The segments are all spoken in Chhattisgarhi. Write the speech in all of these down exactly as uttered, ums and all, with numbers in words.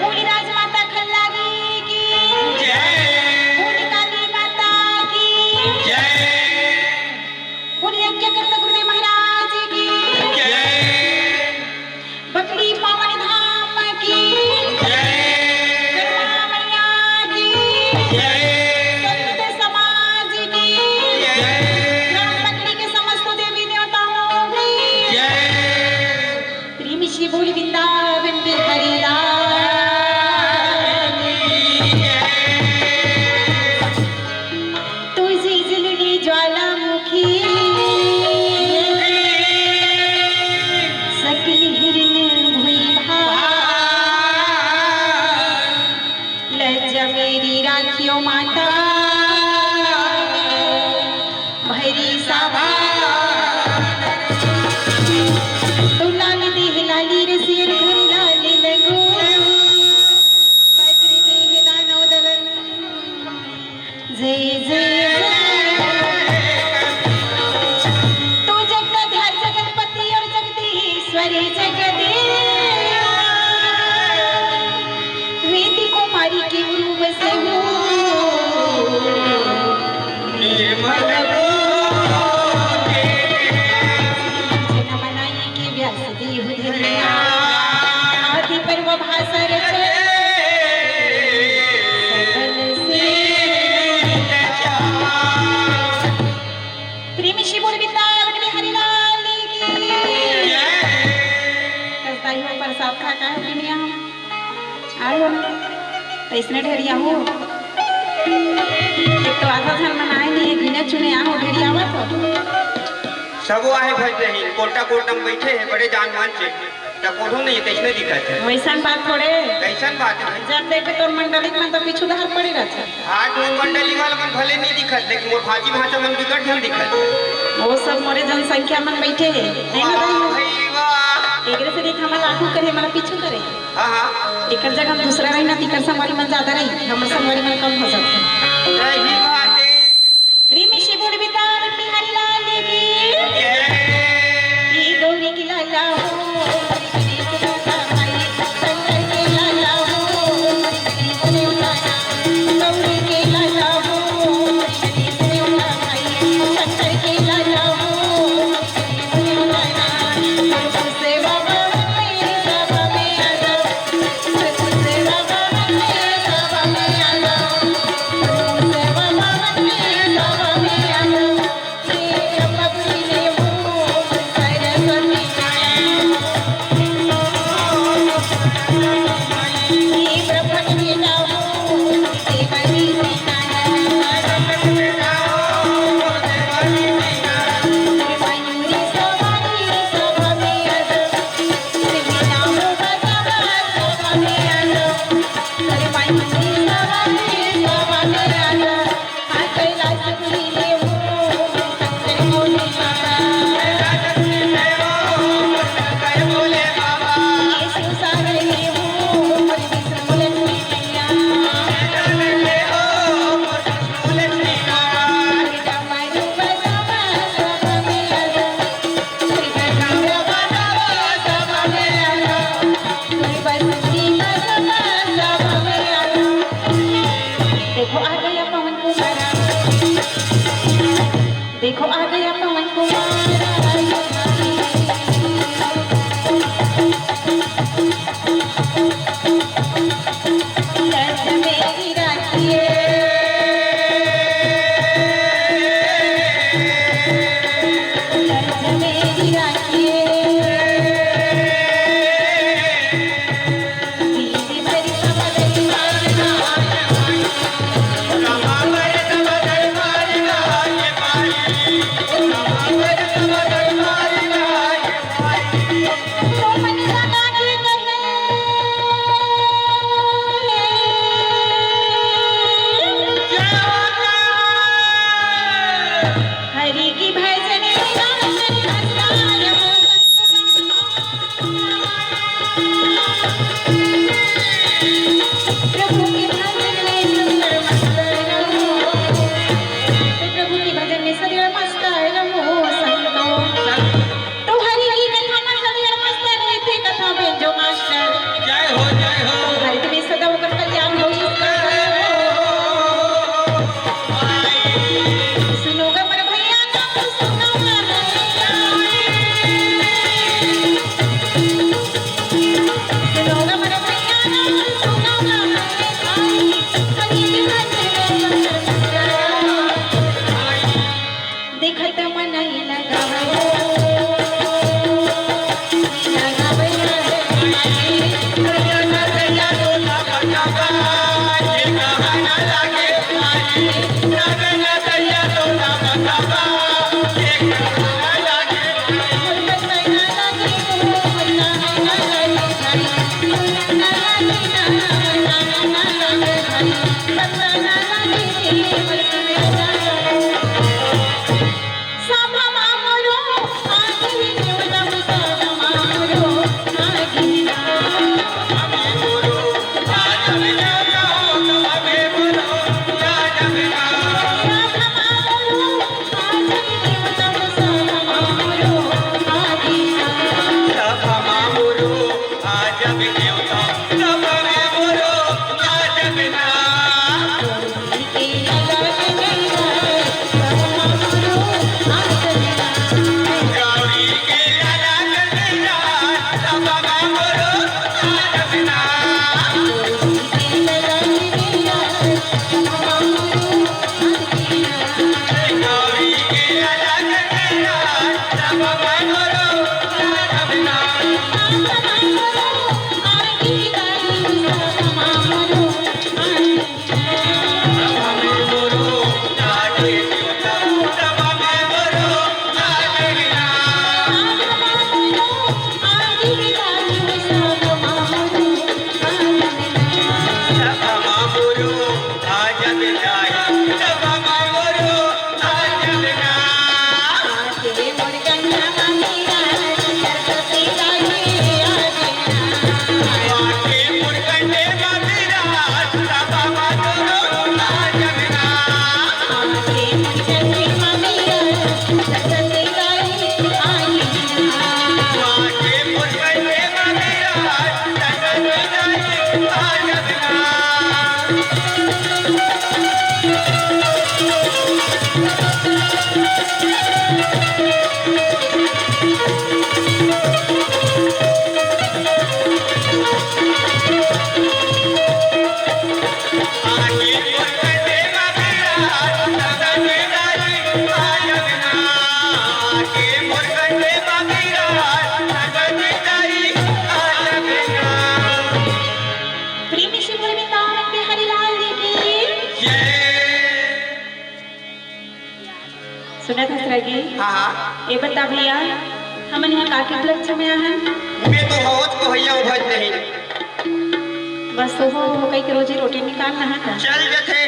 बोली राजमाता खल्लारी की। जय। बोली काली माता की। जय। बोली यज्ञकर्ता गुरुदेव महाराज की। जय। बकली पावन धाम की। जय। कर्मा मैया की। जय। संत समाज की। जय। ग्राम बकली के समस्त देवी देवताओं की। जय। प्रेम से बोल वृंदावन बिहारी लाल। तुझे जलने ज्वालामुखी, सकल हिरन भुई भाल। लज्जा मेरी राखियो माता, भरी सावन। तू लाल देह लाली रे सिर धन लाल लगो। वज्र देह दानव दलन। जय जय जय। तू जगताधार जगतपति और जगदीश्वर जगदेव। वेदी कुमारी के रूप से हूँ। निर्मल रूप के। जन मनाई के व्यास देव धरिया। आदि पर्व भाषा रचन। सकल से। प्रेमी शिव बोल वृंदावन बिहारी लाल की। जय। कस्ताई हो प्रसाद खा का है दुनिया हम। आयो ना। तो इसने ढेरिया हो। एक तो आधा धन मनाए नहीं है, गिने चुने आहो ढेरिया हुआ तो। सब वो आहे भज नहीं, कोटा कोटा में बैठे हैं, बड़े जान मान से। त कोनो नहीं, कैसने दिखत है? वैसन बात थोड़े। कैसन बात है? जब देखे तोर मंडली मन तो पीछू डहर पड़े रहते। हाँ, तो मंडली वाला मन भले नहीं दिखत, लेकिन मोर भाजी भांचा मन बिकट झन दिखत। वो सब मोरे जनसंख्या मन बैठे हैं, नहीं ना वाह भाई? भाई, वाह। एकरे से देख, हमारा आगू करे, हमारा पीछू करे। हाँ, हाँ। एकर जगह हम दूसरा रही ना, तिकर संगवारी मन ज्यादा रही, हमर संगवारी मन कम हो सकते। सही बात है। प्रेमी से बोल वृंदावन बिहारी लाल की। जय। ये गौरी की लाला हो, शंकर के लाला हो, गौरी के लाला हो, शंकर के लाला हो। देखो आ गया पवन कुमार, देखो आ गया पवन कुमार। सुनत हस रागी? हाँ, हाँ। ए बता भैया, हमन यहाँ का के उपलक्ष्य में आहन? मैं तो हवच को भैया उभज नहीं। बस ओहो, ओहो कई के रोजी रोटी निकालना है का? चल जथे,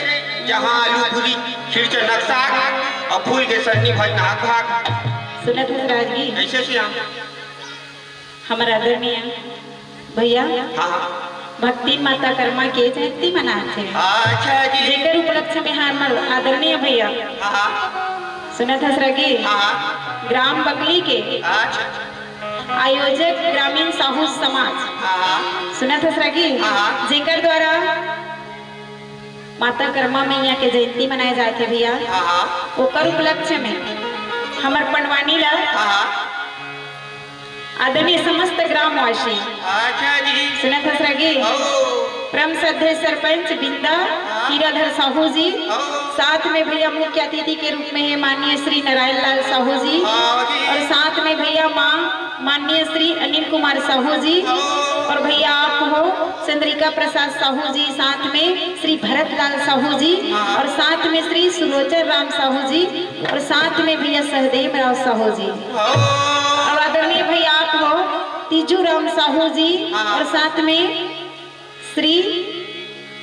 जहाँ आलू पूरी, खीर चना के साग, और फूल के सन्नी भज नहाक भाग। सुनत हस रागी? कैसे श्याम? हमर आदरणीय भैया, हाँ, हाँ। भक्तिन माता करमा के जयंती मनाथे। अच्छा जी। जेकर उपलक्ष्य में हमर आदरणीय भैया, हाँ, हाँ। सुनत हस रागी? हाँ, हाँ। ग्राम बगली के, अच्छा। आयोजक ग्रामीण साहू समाज, हाँ, हाँ। सुनत हस रागी? हाँ, हाँ। जेकर द्वारा माता करमा मैया के जयंती मनाए जाथे भैया, हाँ, हाँ। ओकर उपलक्ष्य में हमर पंडवानी ला, हाँ, हाँ। आदरणीय समस्त ग्रामवासी, अच्छा जी। सुनत हस रागी? ओ। परम श्रद्धेय सरपंच बिंदा, हाँ। हीराधर साहू जी, ओ। साथ में भैया मुख्य अतिथि के रूप में है माननीय श्री नारायण लाल साहू जी, हाँ जी। और साथ में भैया माँ माननीय श्री अनिल कुमार साहू जी, ओ। और भैया आप हो चंद्रिका प्रसाद साहू जी, साथ में श्री भरत लाल साहू जी, हाँ। और साथ में श्री सुलोचन राम साहू जी, और साथ में भैया सहदेव राव साहू जी, हाँ। और आदरणीय भैया आप हो तीजू राम साहू जी, हाँ। और साथ में श्री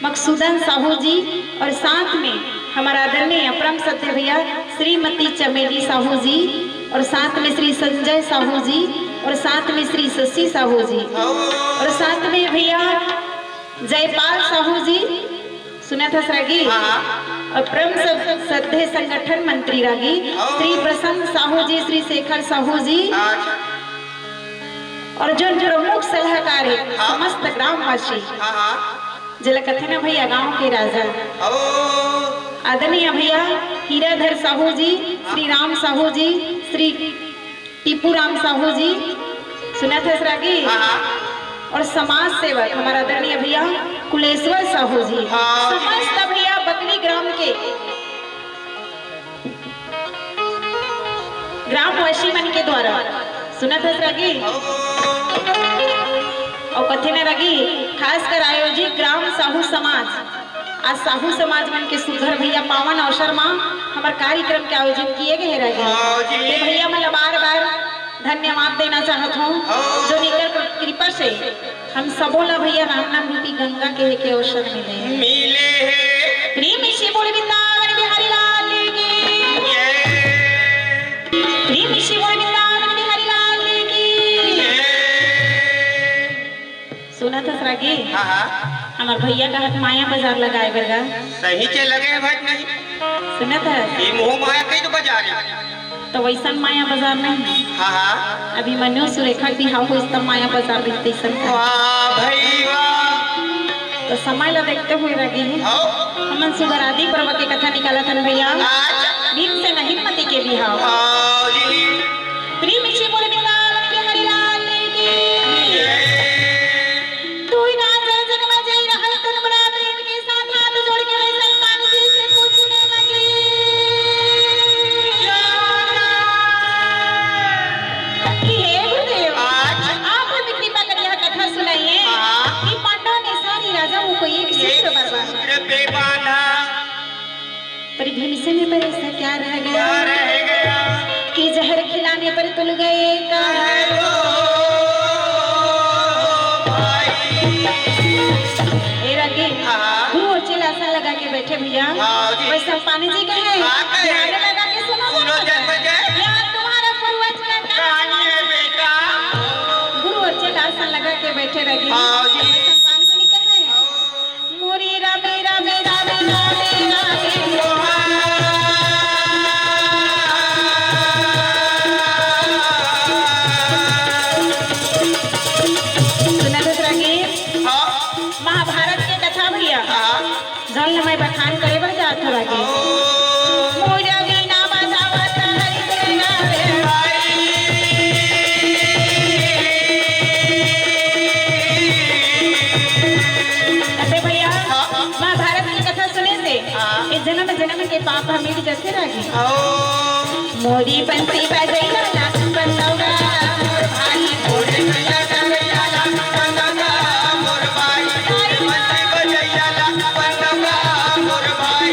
मकसूदन साहू जी, और साथ में हमारा आदरणीय परम श्रद्धेय भैया श्रीमती चमेली साहू जी, और साथ में श्री संजय साहू जी, और साथ में श्री शशि साहू जी, और साथ में भैया जयपाल साहू जी, सुनत हस रागी? हाँ। और परम श्रद्धेय संगठन मंत्री रागी, हाँ। श्री प्रसन्न साहू जी, श्री शेखर साहू जी, अच्छा। और जो जो प्रमुख सलाहकार है, हाँ। समस्त ग्रामवासी, हाँ, हाँ। जेला कथे ना भैया गांव के राजा, ओ। आदरणीय भैया हीराधर साहू जी, श्री राम साहू जी, श्री टीपू राम साहू जी, सुनत हस रागी? हाँ, हाँ। और समाज सेवक हमारा आदरणीय भैया कुलेश्वर साहू जी, हाँ। समस्त भैया बगली ग्राम के ग्रामवासी मन के द्वारा, सुनत हस रागी? और कथे न रागी, खासकर आयोजित ग्राम साहू समाज, आज साहू समाज मन के सुघर भैया पावन अवसर मा हमर कार्यक्रम के आयोजन किए गए रहे। हाँ जी। ते भैया मन ला बार-बार धन्यवाद देना चाहत हूँ, हाँ। जो निकर कृपा से हम सबो ला भैया राम नाम रूपी गंगा के, के अवसर मिले। मिले हे। प्रेम से बोल वृंदावन बिहारी लाल की। जय। प्रेम से बोल वृंदावन बिहारी लाल की। जय। सुनत हस रागी? हाँ, हाँ। हमर भैया कहत माया बाजार लगाए बर गा। सही के लगे हे भज नहीं। सुनत हस? ये मोह माया कई तो बाजार हे। तो वैसन माया बाजार नहीं हे। हाँ, हाँ। अभी मनु सुरेखा के बिहाव होइस त माया बाजार रहिस तैसन का। वाह भाई वाह। तो समय ला देखते हुए रागी हे। हाँ। हमन सुघर आदि पर्व के कथा निकालत हन भैया। अच्छा। भीमसेन हिमवती के बिहाव। हाँ जी। प्रेम से बोल वृंदावन बिहारी लाल की। जय। तू ही ना जय जग में जय रहल तन बड़ा प्रेम के साथ हाथ जोड़ के वैसे हनुमान जी से पूछने लगी कि हे गुरुदेव, आज आप हमें कृपा कर यह कथा सुनाइए हाँ। कि पांडव ने सारी राजाओं को एक सूत्र एक बरबाद सूत्र पे बांधा। पर भीमसेन पर ऐसा क्या रह गया क्या रह गया? कि जहर खिलाने पर तुल गए काल। भाई। ए रागी, हाँ। गुरु और चेला आसन लगा के बैठे भैया। हाँ जी। वैसे पानी जी कहे, हाँ, कहे। ध्यान लगा के सुनो, सुनो मत। जन्म जय। यह तुम्हारा पूर्वज का कहानी है बेटा। गुरु और चेला आसन लगा के बैठे रागी। हाँ जी। वैसे पानी जी कहे। मोरी रामे, रामे, रामे, रामे, रामे। सुनत हस रागी? हाँ। महाभारत के कथा भैया। हाँ। जौन ल मैं बखान करे बर जात हँव रागी। हाँ। मोर वीणा बजावत हरि गुण गावे। भाई। अरे भैया, हाँ। महाभारत की कथा सुने से हाँ। ये जन्म जन्म के पाप ह मिट जथे रागी। ओ। मोरी बंसी बजैया ला बंदौरा मोर भाई। मोरी बंसी बजैया ला बंदौरा मोर भाई। मोरी बंसी बजैया ला बंदौरा मोर भाई।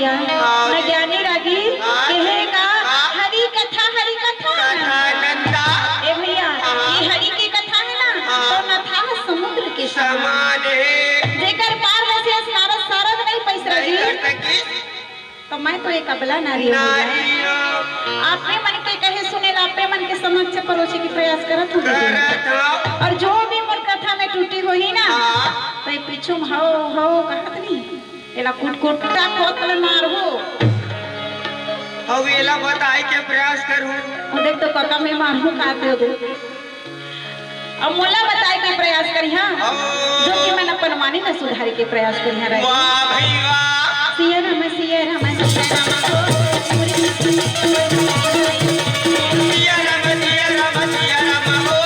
हाँ। न ज्ञानी रागी हाँ। कहे का हाँ। हरि कथा, हरि कथा। कथा नंदा। ए भैया, हाँ। ये हरि के कथा है ना, हाँ। तो नथा है समुद्र के समान। समान है। जेकर पार वैसे नारद सारद नहीं पैस नहीं रागी। कर सकी। तो मैं तो एक अबला नारी हूँ। नारी हो। आपे मन के कहे सुने ला, आपे मन के समक्ष परोसे के प्रयास करत हूँ। करत हूँ। और जो भी मोर कथा में त्रुटि होही ना, हाँ। तो ये पीछू में हो, हो कहत नहीं। एला कुटकुट्टा कोत ले मारहूँ। अउ एला बताए के प्रयास करहूँ। ओ देख तो कका मैं मारहूँ का दे दो। अब मोला बताए के प्रयास करिहा, हाँ। जो कि मन अपन वाणी में सुधारे के प्रयास करिहा रहे। वाह भाई वाह। सिया राम, सिया राम, सिया राम। सिया राम, सिया राम, सिया राम हो।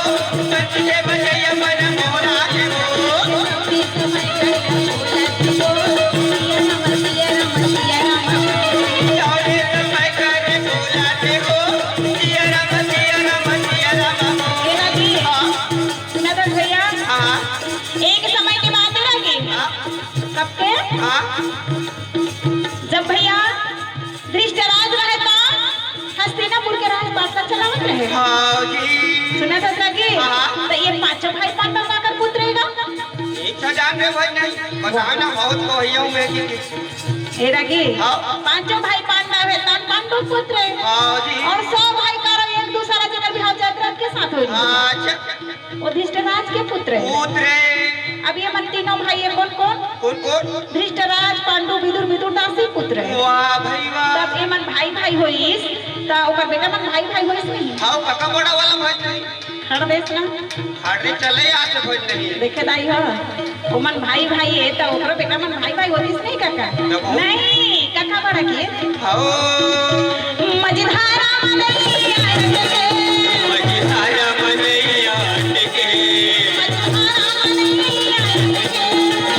सुना दस भैया, एक समय के बात है कि कब के? जब भैया धृष्टराज रहे ता हस्तिनापुर के राज पाटला चलावत रहे। हाँ जी। सुना ससुरा जी? हाँ। तो ये पांचों भाई पांडव काकर पुत्र रहेगा? एक तो जान रहे भाई नहीं, बताओ ना, बहुत तो भैया हूँ मैं जी। हे रागी, हाँ। पांचों भाई पांडव है, तन पांडव पुत्र है। हाँ जी। और सौ भाई करो एक दूसरा जेकर बिहाव जयद्रथ के साथ होई। हाँ, अच्छा। वो धृष्टराज के पुत्र है। पुत्र है। अब ये मन तीनों भाई है, कौन कौन? कौन कौन? धृष्टराज, पांडु, विदुर, विदुर दास ही पुत्र है। वाह भाई वाह। तब ये मन भाई भाई होइस, त ओकर बेटा मन भाई भाई होइस नहीं? हाँ, काका बड़ा वाला भाई नहीं। खड़ देस ना। खड़े चले आज भोज नहीं। देखे दाई हो, ओमन भाई भाई है त ओकरो बेटा मन भाई भाई होतिस नहीं काका? तब हो। नहीं, काका बड़ा के। हो। मझधारा मनैया के। मझधारा मनैया के। मझधारा मनैया के।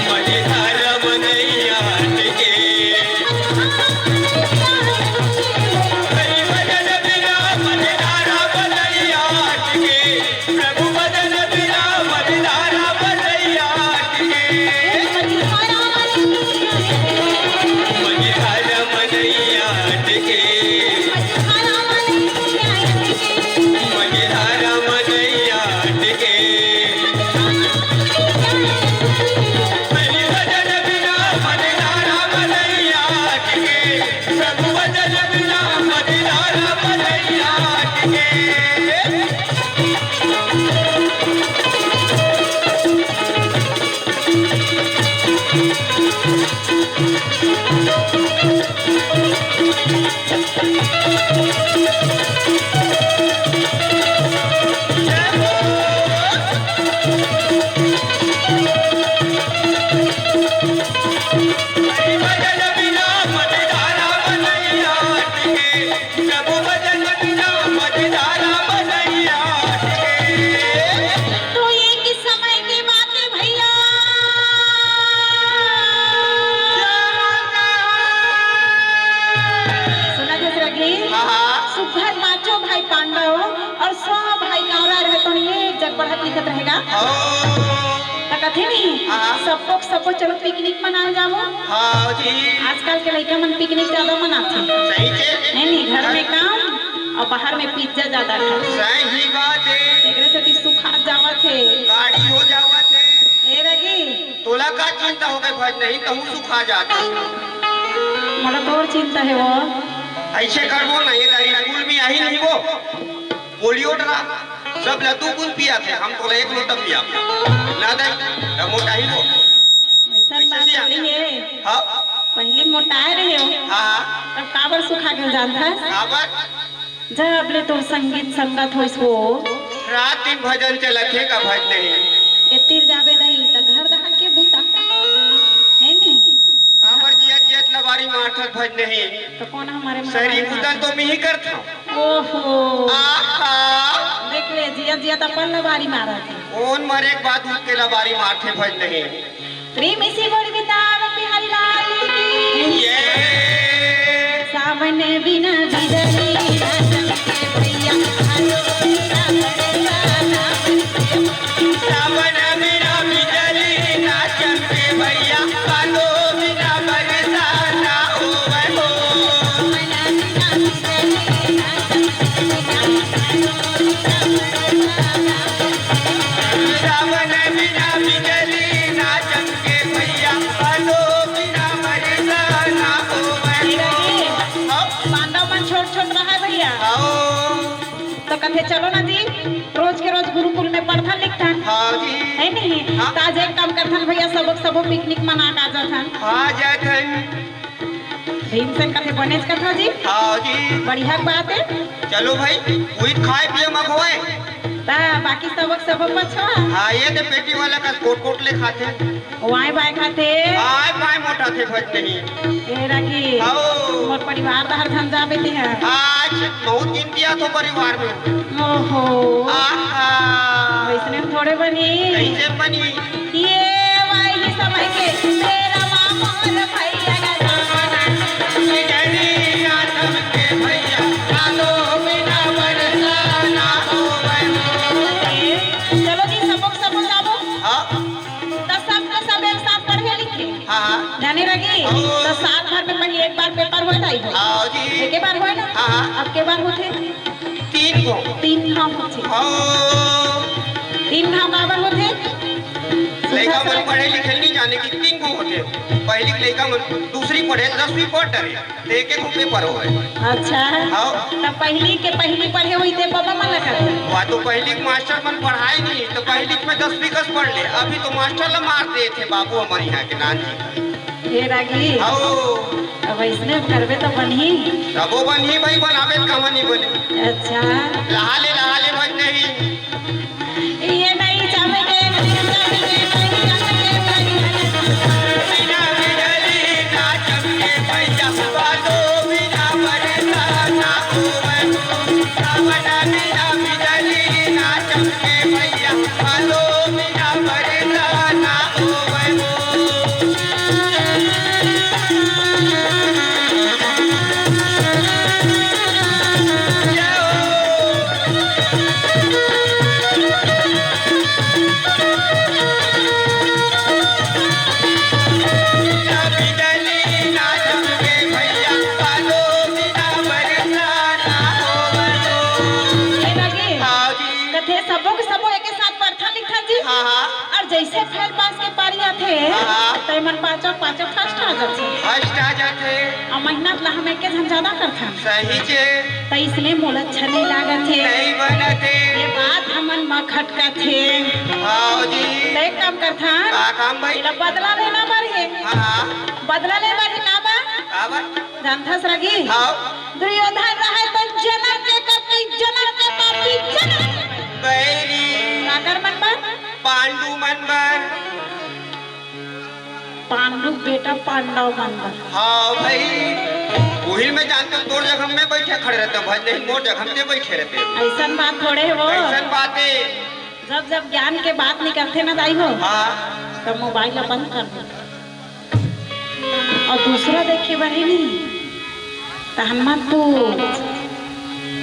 मझधारा मनैया के। हरि भजन बिना मझधारा मनैया के। प्रभु भजन बिना मझधारा मनैया के। मझधारा मनैया के। मझधारा मनैया के। हरि भजन बिना मझधारा मनैया के। तो ये किस समय की बात है भैया? सुना जस रघी? हाँ, हाँ। सुघर पांचों भाई पांडव और सौ भाई कांवरा रहे, तो एक जग पढ़त लिखत रहेगा। हाँ। त कथे नहीं, हाँ। सबो सबो चलो पिकनिक मनाए जाबो। हाँ जी। आजकल के लइका मन पिकनिक ज्यादा मनाथे। सही के। नहीं, नहीं, घर में काम और बाहर में पिज्जा ज्यादा खाथे। सही बात है। एकरे सेती सुखा जावत हे। गाड़ी हो जावत हे। ए रगी। तोला का चिंता हो गए भाई, नहीं कहूँ सुखा जात। मोला तोर चिंता है वो। ऐसे करबो नहीं, तारी स्कूल में आई नहीं वो। पोलियो डरा, सब ला दू बूंद पियाथे, हम तोला एक लोटा पिया। ना दे, तब मोटाही वो। वैसन बात थोड़ी है। हाँ। पहली मोटाए रहे हो। हाँ। तब काबर सुखा के जानता है? काबर? जब ले तोर संगीत संगत होइस वो। रात दिन भजन चलत हे का भज नहीं? एतिर जाबे नहीं, त घर दहार के बूता। है नहीं? काबर जियत जियत लबारी मारथस भज नहीं। तो कौन हमारे मन सरी बुतन तो मिही करथव। ओहो। आहा। देख ले, जियत जियत अपन लबारी मारत हे। कौन मरे के बाद उठ के लबारी मारथे भज नहीं। प्रेम से बोल बिंदावन बिहारी लाल की। ये। सावन बिना बिजली ना चमके भैया, भादो बिना बरसाना। सावन बिना बिजली ना चमके भैया, भादो बिना बरसाना होवे। थे, चलो ना जी, रोज के रोज गुरुकुल में पढ़थन लिखथन। हाँ जी। है नहीं? हाँ। त आज एक काम करथन भैया, सबो के सबो पिकनिक मना के आ जाथन। आ जाथन। भीमसेन कथे, "बनेच कथा जी।" हाँ जी। बढ़िया बात है। चलो भाई, उही खाए पिए मगोए। त बाकी सबो के सबो पछवा। हाँ, ये दे पेटी वाला का कोट कोट ले खाथे। ओ आए बाय खाथे। आए बाय मोटा थे भज नहीं। ए रागी। आओ। मोर परिवार डहर झन जाबे ते ह। आज बहुत गिनती आथो परिवार में। ओहो। आहा। वैसने में थोड़े बनी। कैसे बनी? ये वही समय के तेरा माँ मोर भैया का जमाना। बिजली ना चमके भैया, कालो बिना बरसा ना होवे। चलो जी, सबक सबक गाबो। हाँ। त सब के सब एक साथ पढ़े लिखे। हाँ, हाँ। जाने लगी। हाँ। त साल भर में पहले एक बार पेपर होए दाई हो। हाँ जी। एके बार होए ना? हाँ, हाँ। अब के बार होथे? तीन गो। तीन घाव होथे। हाँ। तीन घाव काबर होथे? लइका मन पढ़े लिखे नहीं जाने कि तीन गो होथे। पहली के लइका मन दूसरी पढ़े, दसवीं पढ़ डरे। त एक एक रुपये पर होए। अच्छा। हाँ। त पहली के पहली पढ़े होई ते बाबा मन लगत। वह तो पहली के मास्टर मन पढ़ाए नहीं, त पहली में दसवीं कस पढ़ ले। अभी तो मास्टर ला मार दे थे बाबू हमारे यहाँ के नानी। हे रागी। हाँ। अब इसने करबे तो बनही। तबो बनही भाई, बनाबे त कामा नहीं बने। अच्छा। लहा ले, लहा ले भज नहीं। ये नहीं चमके, नहीं चमके, नहीं चमके, नहीं चमके। बिना बिजली ना चमके भैया, बादो बिना बरसा ना होवे। सावन बिना बिजली ना चमके भैया, बादो बिना बरसा ना होवे। हे लगे। हाँ जी। कथे सबो के सबो एके साथ पढ़थन लिखथन जी। हाँ, हाँ। और जैसे फेल पास के पारी आथे, हाँ, हाँ। त एमन पाँचों, पाँचों फर्स्ट आ जाथे। फर्स्ट आ जाथे। अउ मेहनत ला हम एके झन ज्यादा करथन। सही चे। त इसने मोला अच्छा नहीं लागत हे। नहीं बनत हे। ये बात हमन म खटकत हे। हाँ जी। त एक काम करथन। का काम भाई? एला बदला लेना बर हे। हाँ, हाँ। बदला ले बर हे का बा? का बा? जानथस रगी? हाँ। दुर्योधन रहय त जनक के कपी, जनक के पापी, जनक के बैरी। काकर मन बर? पांडु मन बर। पांडु बेटा पांडव मन बर। हाँ भाई, उहिल में जानते हो, तोर जगह में बैठे खड़े रहते हो, भज नहीं मोर जगह में बैठे रहते हो। ऐसन बात थोड़े हे वो। ऐसन बात हे। जब जब ज्ञान के बात निकलथे ना दाई हो, हाँ। तब मोबाइल ला बंद कर दे। अउ दूसरा देखे बर हे नहीं, तहन मत पूछ।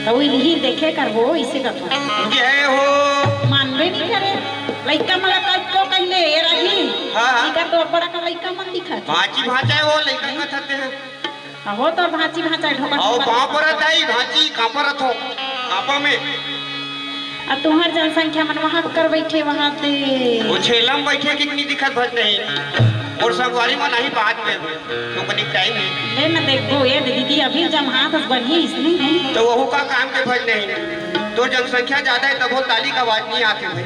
त उही देखे करबो, इसे करबो। जय हो। मानबे नहीं करे। लइका मन ला कतको कहिले, ए रागी, हाँ, हाँ। इका तो बड़ा का लइका मन दिखत हे। भांची भांचा हे वो लइका कथत हे। अहो, तोर भांची भांचा हे, ढोकर अउ ढोकर। कांपरत हे, भांची कांपरत हो। कांपा में। अउ तुंहर जनसंख्या मन वहां कर बैठे, वहां ते। वो छेला में बैठे कि नहीं दिखत भज नहीं। अउ संगवारी मन आही बाद में, तो कनिक टाइम हे। ले न देखबो, ए दीदी, अभी जमात हस बनही, इसने नहीं। त वहू का काम के भज नहीं। तोर जनसंख्या ज्यादा हे, तभो ताली का आवाज नहीं आथे भाई।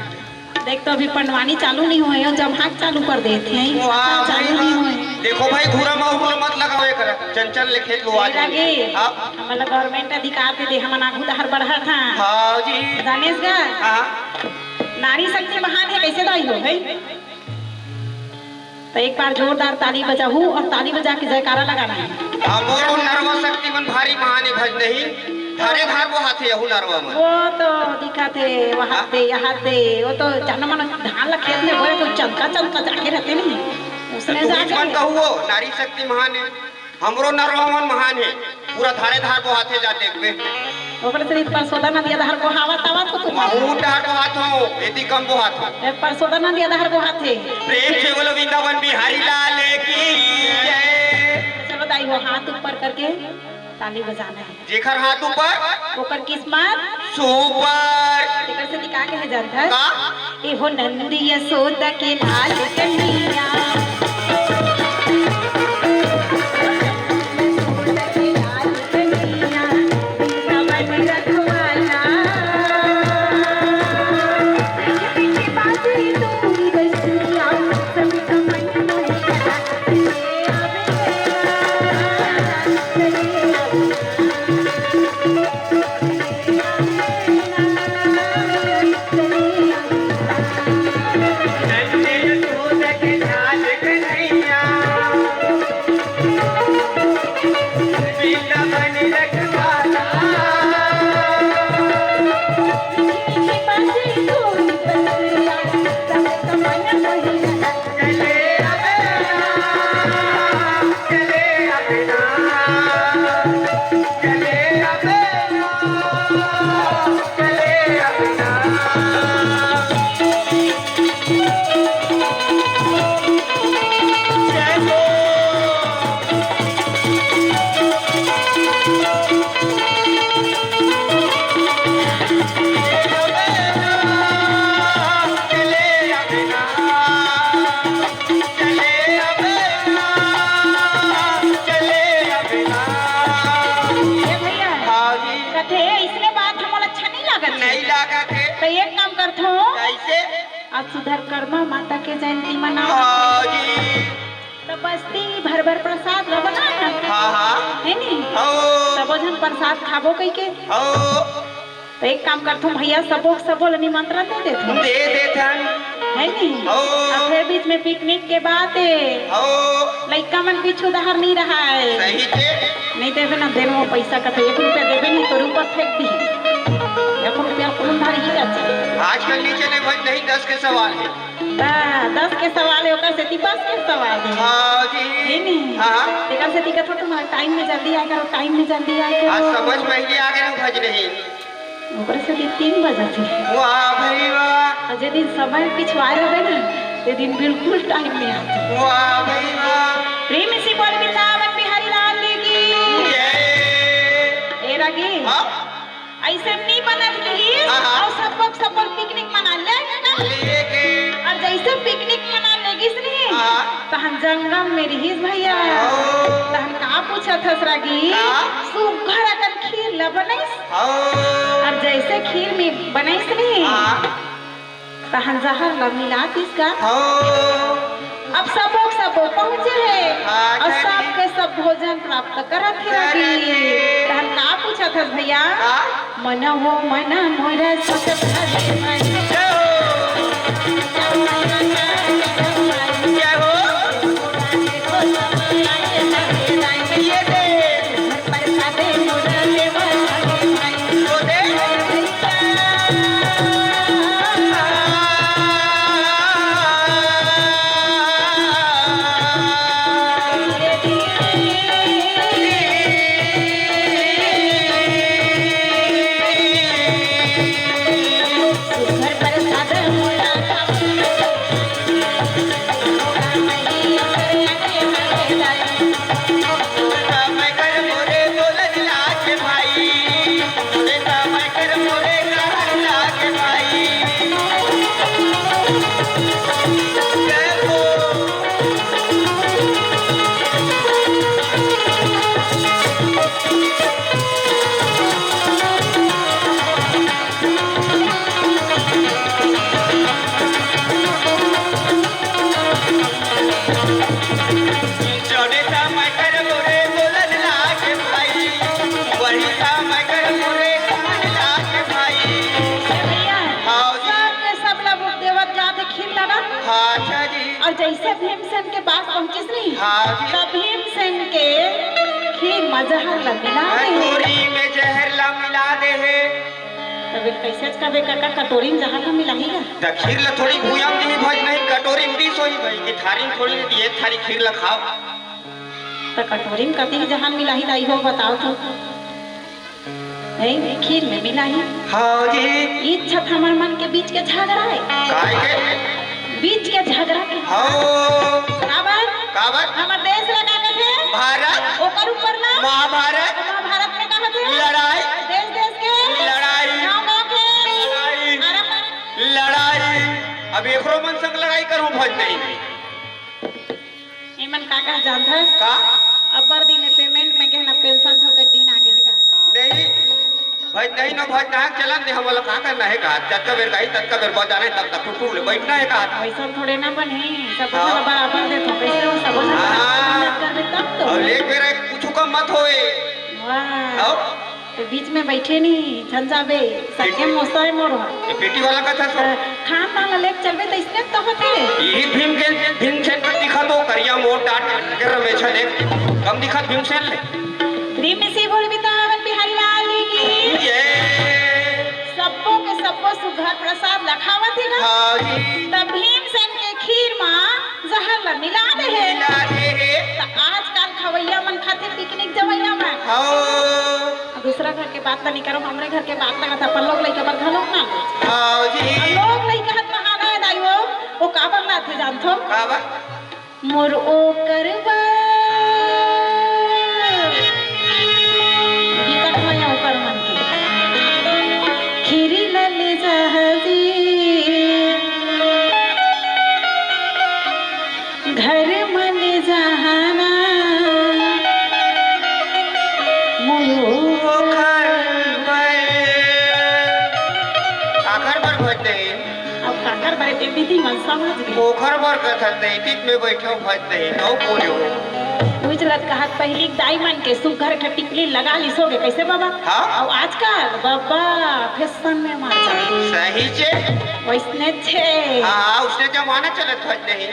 देख तो अभी पंडवानी चालू नहीं होय हे, जब हाथ चालू कर देत हे, वाह, चालू नहीं होय। देखो भाई, घूरा माहौल मत लगाओ, एकर चंचल ले खेत लो ए आज। रागी, अब? हमन ला गवर्नमेंट अधिकार दे दे, हमन आगू डहर बढ़त हन। हाँ जी। जानेस गा? हाँ। नारी शक्ति महान हे, कैसे दाई हो भाई? त एक बार जोरदार ताली बजाहू अउ ताली बजा के जयकारा लगाना हे। हमरो नरवा शक्ति मन भारी महान हे भज नहीं, धारे धार बोहाथे यहू नरवा मन। वो तो दिखत हे, वहां दे, यहाँ दे, वो तो जानो मन धान ला खेत में बोए तो चमका चमका जाके रहते नहीं, उसने तो जाके मन कहू वो नारी शक्ति महान हे, हमरो नरवा मन महान हे, पूरा धारे धार बोहाथे जा देखबे। ओकरे सिरिफ परसोदा नदिया डहर बोहावत आवत हो तुमन। महू डहर बोहात हो, एती कम बोहात हो। ए, परसोदा नदिया डहर बोहात हे। प्रेम से बोलो वृंदावन बिहारी लाल की जय। चलो दाई हो, हाथ ऊपर करके ताली बजाना हे। जेकर हाथ ऊपर, ओकर किस्मत सुपर। एकर से का कहे जात हे? का? ए हो नंद यशोदा के लाल कन्हैया। यशोदा के लाल कन्हैया, वृंदावन रखवाला। आज सुधरकर्मा माता के जयंती मनावत। हाँ जी। त बस्ती भर भर प्रसाद ल बनाए हन। हाँ, हाँ। है नी? हाँ। सबो झन प्रसाद खाबो कहिके। हाँ। त एक काम करथों भैया, सबो सबो ल निमंत्रण दे देथों। दे देथन। है नी? हाँ। अब फेर बीच में पिकनिक के बात हे। हाँ। लइका मन पीछू डहर नहीं रहाय। सही के। नहीं देबे ना, देन वो पैसा का तो एक रुपया देबे नहीं, तोर ऊपर फेंक दी। एक रुपया कौन भारी ही जाता? आजकल नीचे नहीं भज नहीं, दस के सवाल है। हाँ, दस के सवाल है, ओकर सेती बस के सवाल है। हाँ जी। है नहीं? हाँ। एकर सेती कथों तुम्हारा टाइम में जल्दी आया करो, टाइम में जल्दी आया करो। आज समझ पहले आ गए भज नहीं। ओकरे सेती तीन बजे थे। वाह भाई वाह। और जे दिन समय पिछवाए रहे ना, ते दिन बिल्कुल टाइम नहीं आते। वाह भाई वाह। प्रेम से बोल वृंदावन बिहारी लाल जी की। जय। ए रागी। हाँ? ऐसे नहीं बनत रहिस। हाँ, हाँ। और सबको सबको पिकनिक मना ले का? लेके। और जैसे पिकनिक मना लेगिस नहीं, हाँ। तहन जंगम में रहिस भैया। ओ। तहन का पूछत हस रागी? का? सुघर अकन खीर ल बनइस। हाँ। और जैसे खीर में बनइस नहीं, हाँ। तहन जहर ल मिला दिस का। हाँ। अब सबो सबो पहुँचे हे। हाँ, और जय जी। सबके सब भोजन प्राप्त करत हे करत रागी। हे। तहन का पूछत हस भैया? का? मन हो मन मोर सुत भरे मन। जय हो। जय हो। ये दे। जड़े समय कर मोरे बोलन लागे भाई, वही समय कर मोरे कहन लागे भाई। ए भैया, हाँ जी। सबके सब ला भोग देवत जात हे खीर ला ना। हाँ, अच्छा जी। और जैसे भीमसेन के पास पहुंचिस नहीं, हाँ जी। तब भीमसेन के खीर में जहर ला मिला दे। कटोरी में जहर ला मिला दे हे। तब एक कैसे कबे काका कटोरी में जहर ला मिलाही ना? त खीर ला थोड़ी भुइयां में दिही भज नहीं, कटोरी में दिस होही भाई, कि थारी में थोड़ी दिही, एक थारी खीर ला खाव। त कटोरी में कतिक जहर मिलाही दाई हो, बताव तो। नहीं, खीर में मिलाही। हाँ जी। इच्छा हमर मन के बीच के झगरा हे। काय के? बीच के झगरा के। हाँ। काबर? काबर? हमर देश ला का कथे? भारत। ओकर ऊपर ना? महाभारत। महाभारत में का होथे? लड़ाई। देश देश के? लड़ाई। गाँव गाँव के? लड़ाई। अरे पर लड़ाई। अब एकरो मन संग लड़ाई करूं भज नहीं। एमन का कहा जानथस? का? अब्बड़ दिन पेमेंट में गहना पेंशन झोंके दिन आगे हे का? नहीं, भज नहीं न भज ना चलन दे, हमला का करना हे का? जतका बेर गाही, ततका बेर बजाना हे, तब तक टुटुर ले बैठना हे का? वैसन थोड़े ना बने, सब हाँ। झन बराबर देथो, कैसे हो सब झन हाँ। बराबर करबे तब तो। और एक बेर कुछ कम मत होए। वाह। और? ते बीच में बैठे नहीं, झन जाबे, सके मोसा हे मोर। ये पेटी वाला का था सो? अ, खान दान ला लेके चलबे त इसने तो होथे। यही भीम के, भीमसेन पर दिखा तो करिया मोट डाट के रमेश ने कम दिखा भीमसेन ले। प्रेम से बोल वृंदावन बिहारी लाल की। ये। सबो के सबो सुघर प्रसाद लखावत हे ना। हाँ जी। तब भीमसेन के खीर मा जहर ला मिला दे हे। मिला दे हे। त आजकल खवैया मन खाथे पिकनिक जवैया मन। हाँ। दूसरा घर के बात ला नहीं करो, हमरे घर के बात लगा था, अपन लोग लइका बर घलो ना। हाँ जी। अब लोग लइका हत महाना हे दाई हो, वो काबर लाथे जानथो? काबर? मोर ओकर बर। बिकट मया ओकर मन के। खीरी ला ले जा जी। घर मन जहाना मुलुक। ओखर बर, आखर बर भज नहीं। अब काकर बरे ते दीदी मन समझ गे। ओखर बर कथन, नैतिक में बैठो भज नहीं, नौ बोलो। उजलत कहत पहिली दाई मन के सुग्घर के टिकली लगा लिसोगे, कैसे बाबा? हाँ। अउ आजकल बाबा फैशन में मार जाए। सही छे। वैसने छे। हाँ, उसने जमाना चलत भज नहीं।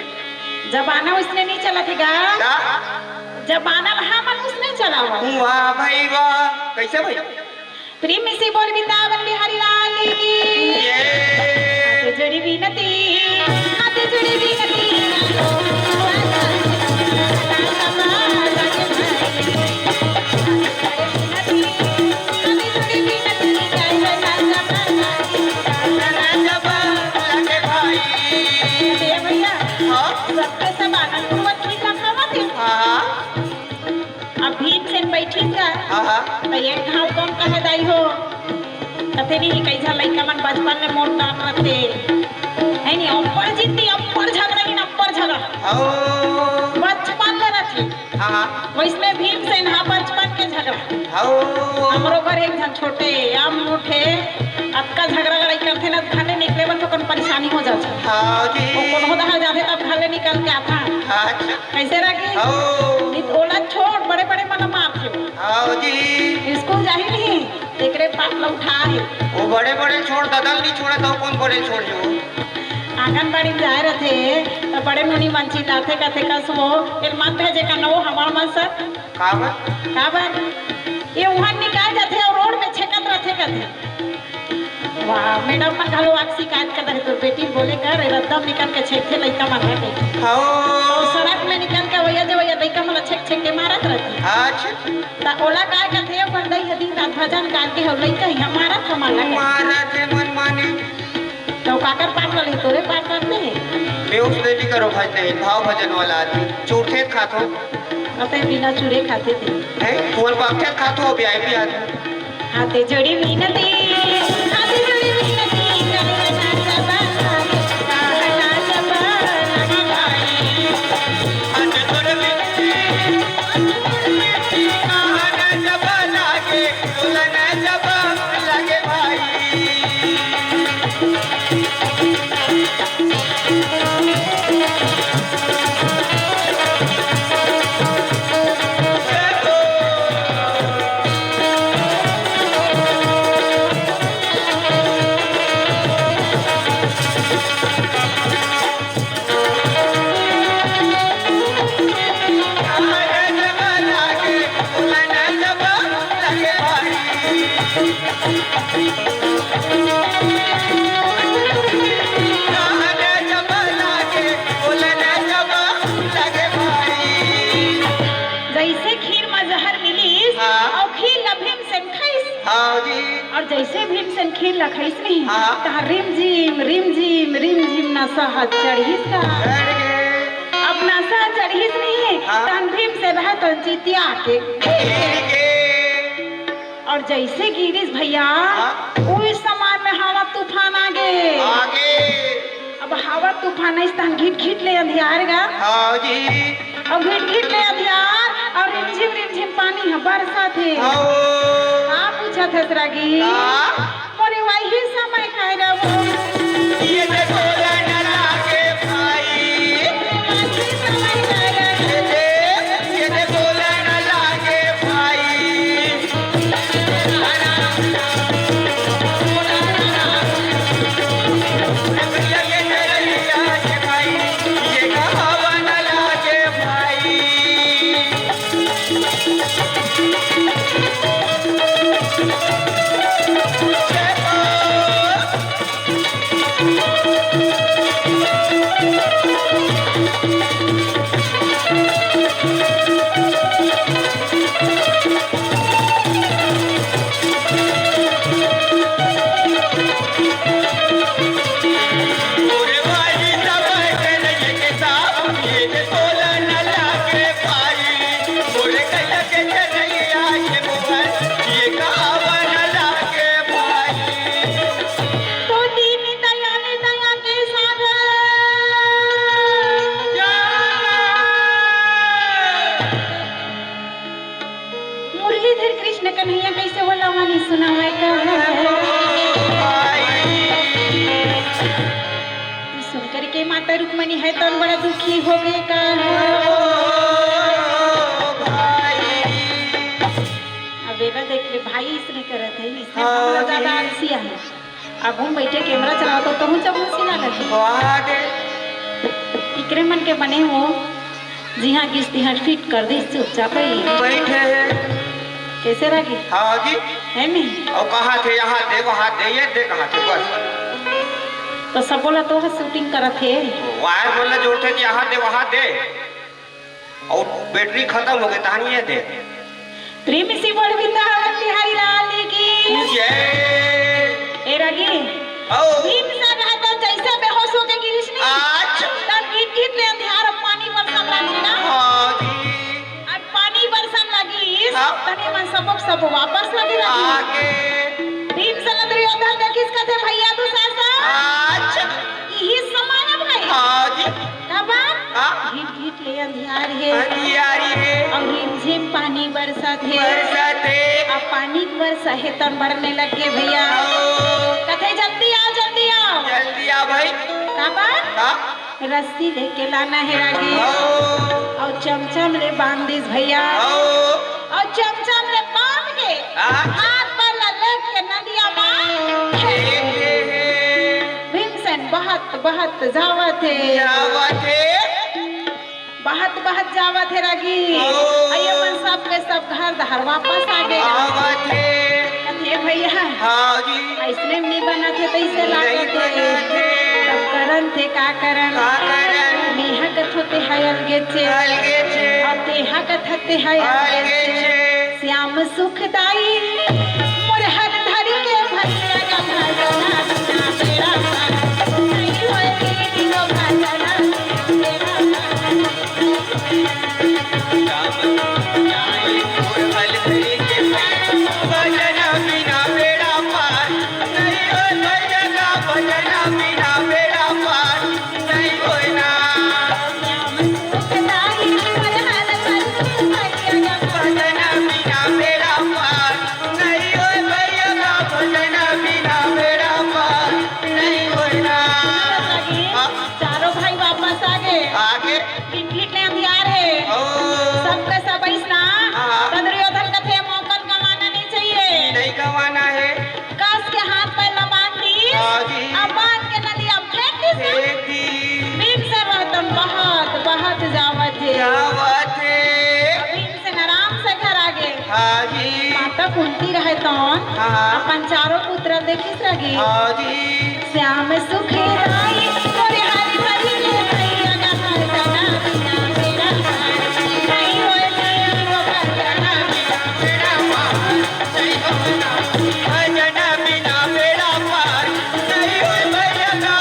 जमाना उसने नहीं चलत हे गा। का? जमाना ला हमन उसने चलावा। वाह भाई वाह। कैसे भाई? प्रेम से बोल वृंदावन बिहारी लाल की। ये। हाथ जोड़ी विनती, हाथ जोड़ी विनती। ए भैया, हाँ? सबके सब आनंदपूर्वक खीर ला खावत हे। हाँ, हाँ। अब भीमसेन बैठिस गा। हाँ, हाँ। त एक घाव कम कहे दाई हो। कथे नहीं, कई झन लइका मन बचपन में मोट डांट रथे। है नहीं, अब्बड़ जिद्दी, अब्बड़ झगड़ा, इन अब्बड़ झगड़ा। हाँ। बचपन में रथे। हाँ, हाँ। वैसने भीमसेन हा बचपन के झगड़ा। हाँ। हमरो घर एक झन छोटे, हम उठे, अतका झगड़ा लड़ाई करथे ना, घर ले निकले बर तो कौन परेशानी हो जाथे। हाँ जी। वो कोनो दहा जाथे तब घर ले निकल के आथा। अच्छा। कैसे रागी? हाँ। नित ओला छोड़, बड़े-बड़े मन मारथे। हाँ जी। स्कूल जाही नहीं, एकरे पाप ल उठा हे। वो बड़े-बड़े छोड़, ददल नहीं छोड़े, तो कौन बड़े छोड़ जो? आंगनबाड़ी में जाए रथे, तो बड़े मुनि मन चिल्लाथे, कथे, "कस वो, एल मत भेजे का न वो, हमार मन सर।" काबर? काबर? ये उहाँ निकाल जाथे और रोड में छेकत रथे, कथे। वाह, मैडम मन घलो आके शिकायत कर दे, "तोर बेटी बोले कर, ए रद्दा म निकल के छेकथे लइका मन ह," कहिके। हाँ। अउ सड़क में निकल के वइया जे वइया लइका मन ल छेक छेक के मारत रथे। अच्छा। त ओला काय कथे, अपन दई ह दिन रात भजन गाके हो लइका ही मारत हमन ल। मारत हे मन माने। त काकर पाट वाले तोरे पाट करते हैं? मैं उसने नहीं करो भजन, भाव भजन वाला आदमी। चूरथे खाथो। अते बिना चूरे खाथे ते। हैं? तुमन पाप खाथो, वी आई पी आदमी। हाथे जोड़ी विनती, हाथे जोड़ी विनती, कहना जबान लागे, कहना जबान लागे भाई। हाथे जोड़ी विनती, हाथे जोड़ी विनती, कहना जबान लागे, बोलना जबान लागे भाई। जइसे खीर म जहर मिलिस, हाँ। अउ खीर ल भीमसेन खाइस। हाँ जी। अउ जइसे भीमसेन खीर ल खाइस नहीं, हाँ। तहाँ रिमझिम, रिमझिम, रिमझिम नसा ह चढ़िस का। चढ़ गे। अब नसा चढ़िस नहीं, हाँ। तहाँ भीमसेन ह तो चितिया के गिर गे। अउ जइसे गिरिस भैया, हाँ। उही समय में हवा तूफान आ गे। आ गे। अब हवा तूफान आइस तहाँ घिट घिट ले अंधियार गा। हाँ जी। अउ घिट घिट ले अंधियार अउ रिमझिम रिमझिम पानी ह बरसत हे। हाँ। का पूछत हस रागी? का? मोरे वही समय काय रहो। ये दे बोला न लागे भाई। वही समय काय रहो। ये दे, ये दे बोला न लागे भाई। तो दीन दयाल दया के सागर मुरलीधर कृष्ण कन्हैया कैसे बोला वाली सुनावे का है। करके माता रुक्मणी हे तन बड़ा दुखी हो गे का। अबे ला देख ले भाई, इसने करत हे, इसने हाँ बहुत ज्यादा जी। आलसी आहे। अब हम बैठे कैमरा चलाओ तो तुम चमूसी ना लगे। वाह दे। इकरे मन के बने हो, जिहाँ गिस तिहाँ फिट कर दिस चुपचाप ही। बैठे हे। कैसे रागी? हाँ जी। है नहीं? अउ कहाँ थे, यहाँ दे, वहाँ दे, ये दे, कहाँ थे, बस। तो सब बोला तो शूटिंग करत हे। वायर बोला जोड़थे कि यहाँ दे, वहाँ दे। अउ बैटरी खतम हो गे, तहान ये दे। प्रेम से बोल बिंदावन बिहारी लाल की। जय। ए रागी। ओ। भीम से रहा तो जैसे बेहोश होके गिरिस नहीं। आज। तब गिट गिट ले अंधियार पानी बरसन लागिस ना। हाँ जी। अब पानी बरसन लागिस, हाँ। तने मन सबक सब वापस लगे लगी। आगे। भीम से दुर्योधन देखिस कथे भैया दुशासन। आज। इही समय है भाई। हाँ जी। का बात? हाँ। गिट गिट ले अंधियार हे। अंधियारी हे। अउ रिमझिम पानी बरसत हे। बरसत हे। अब पानी के बरसा हे तन बरने लग गे भैया। आओ। कथे जल्दी आओ, जल्दी आओ। जल्दी आओ भाई। का बात? हाँ। रस्सी लेके लाना हे रागी। आओ। अउ चमचम ले बांध दिस भैया। आओ। अउ चमचम ले बांध के हाँ। हाथ पर ला लेके नदिया मा हे, हे, हे। भीमसेन बहत बहत जावत हे। जावत हे। बहत बहत जावत हे रागी। ओ। अउ ये मन सब के सब घर डहर वापस आ गे। आवत हे। कथे भैया। हाँ जी। अइसने में नहीं बनत हे, तइसे नहीं लागत हे। बनत हे। तब करन थे का करन? का करन? मेहा कथों ते हा अलगे चे। अलगे चे। अउ तेहा कथत ते हा अलगे अलगे चे। चे। श्याम सुखदाई मोर हर धरी के भैया का भजना बिना बेड़ा पार। नहीं होए दीदी को भजना बिना बेड़ा पार। भजना बिना बेड़ा पार नहीं होए भैया का, भजना बिना बेड़ा पार नहीं होए ना। भजना बिना बेड़ा पार नहीं होए भैया का, भजना बिना बेड़ा पार नहीं होए ना। हाँ। चारों भाई वापस आ गे। आ गे। टिकट ले अंधियार हे। ओ। सबके सब अइसना। हाँ। त दुर्योधन कथे मौका गंवाना नहीं चाहिए। नहीं गंवाना हे। कस के हाथ पैर ला बांध दिस। हाँ जी। अब बांध के नदिया फेंक दिस ना। फेंक दिस। भीमसेन रहतन बहत, बहत जावत हे। जावत हे। भीमसेन आराम से घर आ गे। हाँ जी। माता कुंती रहे तौन हाँ। अपन चारों पुत्र देखिस रगे। हाँ जी। श्याम सुखदाई तोरे हरि हरि के भैया का भजना बिना बेड़ा पार नहीं होए, नहीं होए भजना बिना बेड़ा पार नहीं होए ना। भजना बिना बेड़ा पार नहीं होए भैया का,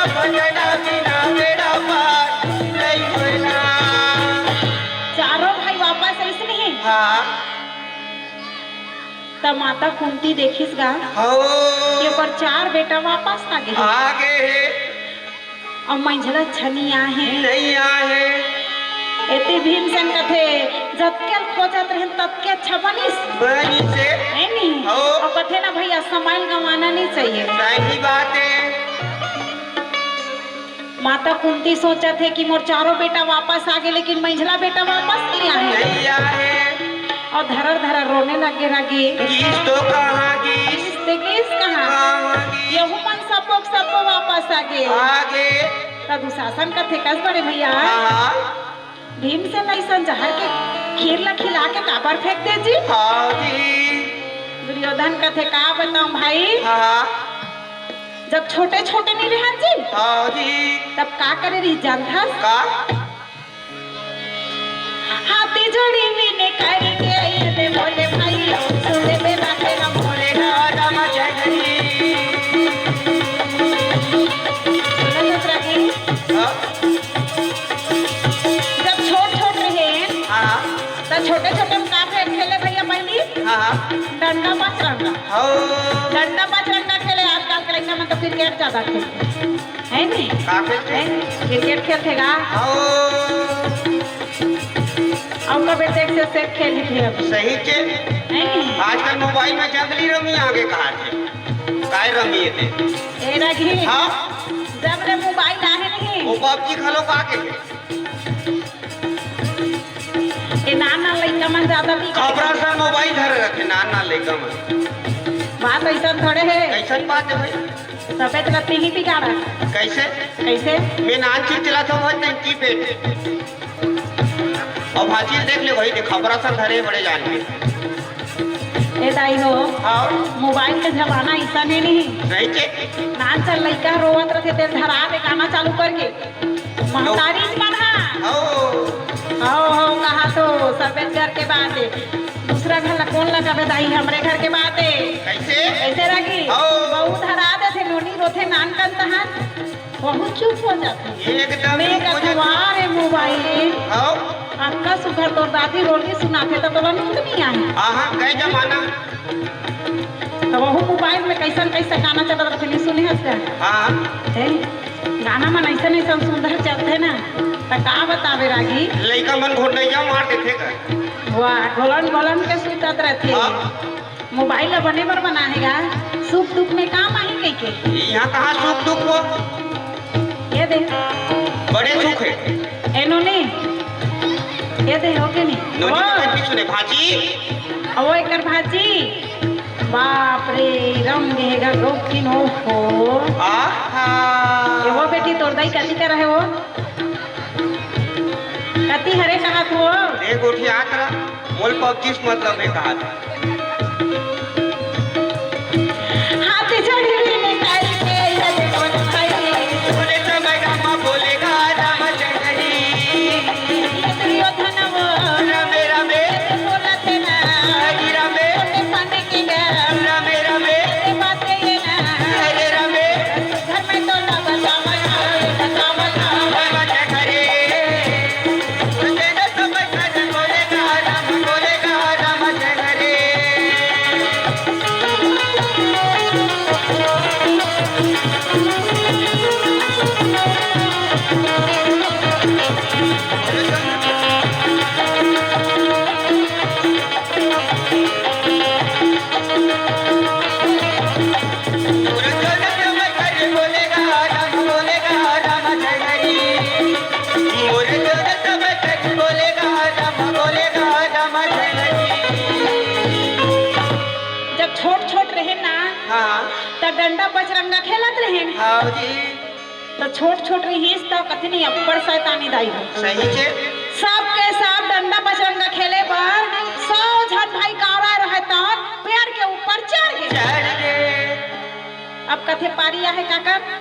भजना बिना बेड़ा पार नहीं होए ना। चारों भाई वापस आइस नहीं। हाँ। त माता कुंती देखिस गा हो। कि ओकर चार बेटा वापस आ गे। आ गे हे। अउ मंझला छनी आहे। नहीं आहे। एती भीमसेन कथे, "जतके ल खोजत रहेन, ततके अच्छा बनिस।" बनिस हे। हे नी? हो। अउ कथे ना भैया, समय ल गंवाना नहीं चाहिए। सही बात हे। माता कुंती सोचत हे कि मोर चारों बेटा वापस आ गे, लेकिन मंझला बेटा वापस नहीं आए। नहीं आए। अउ धरर धरर रोने लगे रगे। गीस तो कहाँ गीस? गीस ते गीस कहाँ? कहाँ गीस? यहू मन सबो के सबो वापस आ गे। आ गे। त दुशासन कथे कस बड़े भैया। हाँ, हाँ। भीमसेन अइसन जहर के खीर ला खिला के काबर फेंक दे जी? हाँ जी। दुर्योधन कथे का बताऊं भाई? हाँ। जब छोटे छोटे नहीं रहन जी, हाँ जी। तब का करे रही जानथस? का? हाथी जोड़ी वीने करके ये बोले भाई, सुन ले बातें ना बोले ना राम जय हरी। सुनो तो तेरा डंडा पाँच रंगा। हौ। डंडा पाँच रंगा खेले, आजकल के लइका मन तो क्रिकेट ज्यादा खेलथे, है नी? का खेलथे? हैं? क्रिकेट खेलथे गा। हौ। अउ कबे देख से, से खेलथे अब। सही के। है नी? आजकल मोबाइल में जंगली रमी आगे कहाथे। काय रमी हे ते? ए रघी। हाँ? जब ले मोबाइल आहे नहीं। वो पबजी घलो का के? ए नान नान लइका मन ज्यादा बिगड़ खबरा सा मोबाइल धरे रखे, नान नान लइका मन। बात अइसन थोड़े हे। कइसन बात हे भाई? तबे तो रत्ती ही बिगाड़ा। कइसे? कइसे? मैं नान चीज चलाथों भाई, नहीं की पेट। अब हाजिर देख ले भाई, देख खबरा सा धरे बड़े जान के। ए दाई हो, हाँ। मोबाइल के जमाना अइसन हे नहीं। नहीं के? नान चल लइका रोवत रथे, तेल धरा दे गाना चालू करके। महतारी मन हा। हौ। हौ, हौ, कहा तो सबे घर के बात हे। दूसरा घर ला कोन लगाबे दाई, हमरे घर के बात हे। कइसे? कइसे रघी? हौ। बहू धरा देथे, नोनी रोथे नानकन तहन। बहू चुप हो जाथे। एकदम मैं चुप हो जाथे। कखुआ रे मोबाइल। हौ। अक्का सुघर तोर दादी रोलगी सुनाथे त तोला नींद नइ आए। आहा, कई जमाना। त वहू मोबाइल में कइसन कइसन गाना चलत रथे, नइ सुने हस का? हाँ। हे? गाना मन अइसन अइसन सुंदर चलथे ना, त का बतावे रागी? लइका मन घोटइया मार देथे का? वाह, घोलन घोलन के सुतत रथे। हाँ। मोबाइल ला बने बर बनाए हे गा, सुख दुख में काम आही कहिके। इहाँ कहाँ सुख दुख हो? ये दे। बड़े सुख हे। ए नोनी, ये दे हो के नहीं? नोनी ओ। तो कहीं सुने, भाजी। ओ एकर भाजी। बाप रे, रम देगा रोकिन, ओहो। आहा। ए वो बेटी, तोर दाई कथी कर रहे हो? कथी हरे कहा तू हो? ए गोठिया करा, मोल पबजी से मतलब हे कहा था। हाथ झड़ी में करके ये देखो भाई। बोले तो मैं गामा बोलेगा राम चंद्री। दुर्योधन वो रामे रामे बोलते ना। हरी रामे। पानी की गा। रामे रामे। बातें ये ना। हरे रामे। घर में तो ना बतावा ना, बतावा ना। राम जय हरे। जब छोट छोट रहे ना, हाँ। त डंडा पचरंगा खेलत रहे। हाँ जी। त छोट छोट रहिस त कथी नहीं अब्बड़ शैतानी दाई हो। सही के। सबके सब डंडा पचरंगा खेले बर सौ झन भाई गाड़ा रहे त पेड़ के ऊपर चढ़ गे। चढ़ गे। अब कथे पारी आहे काकर?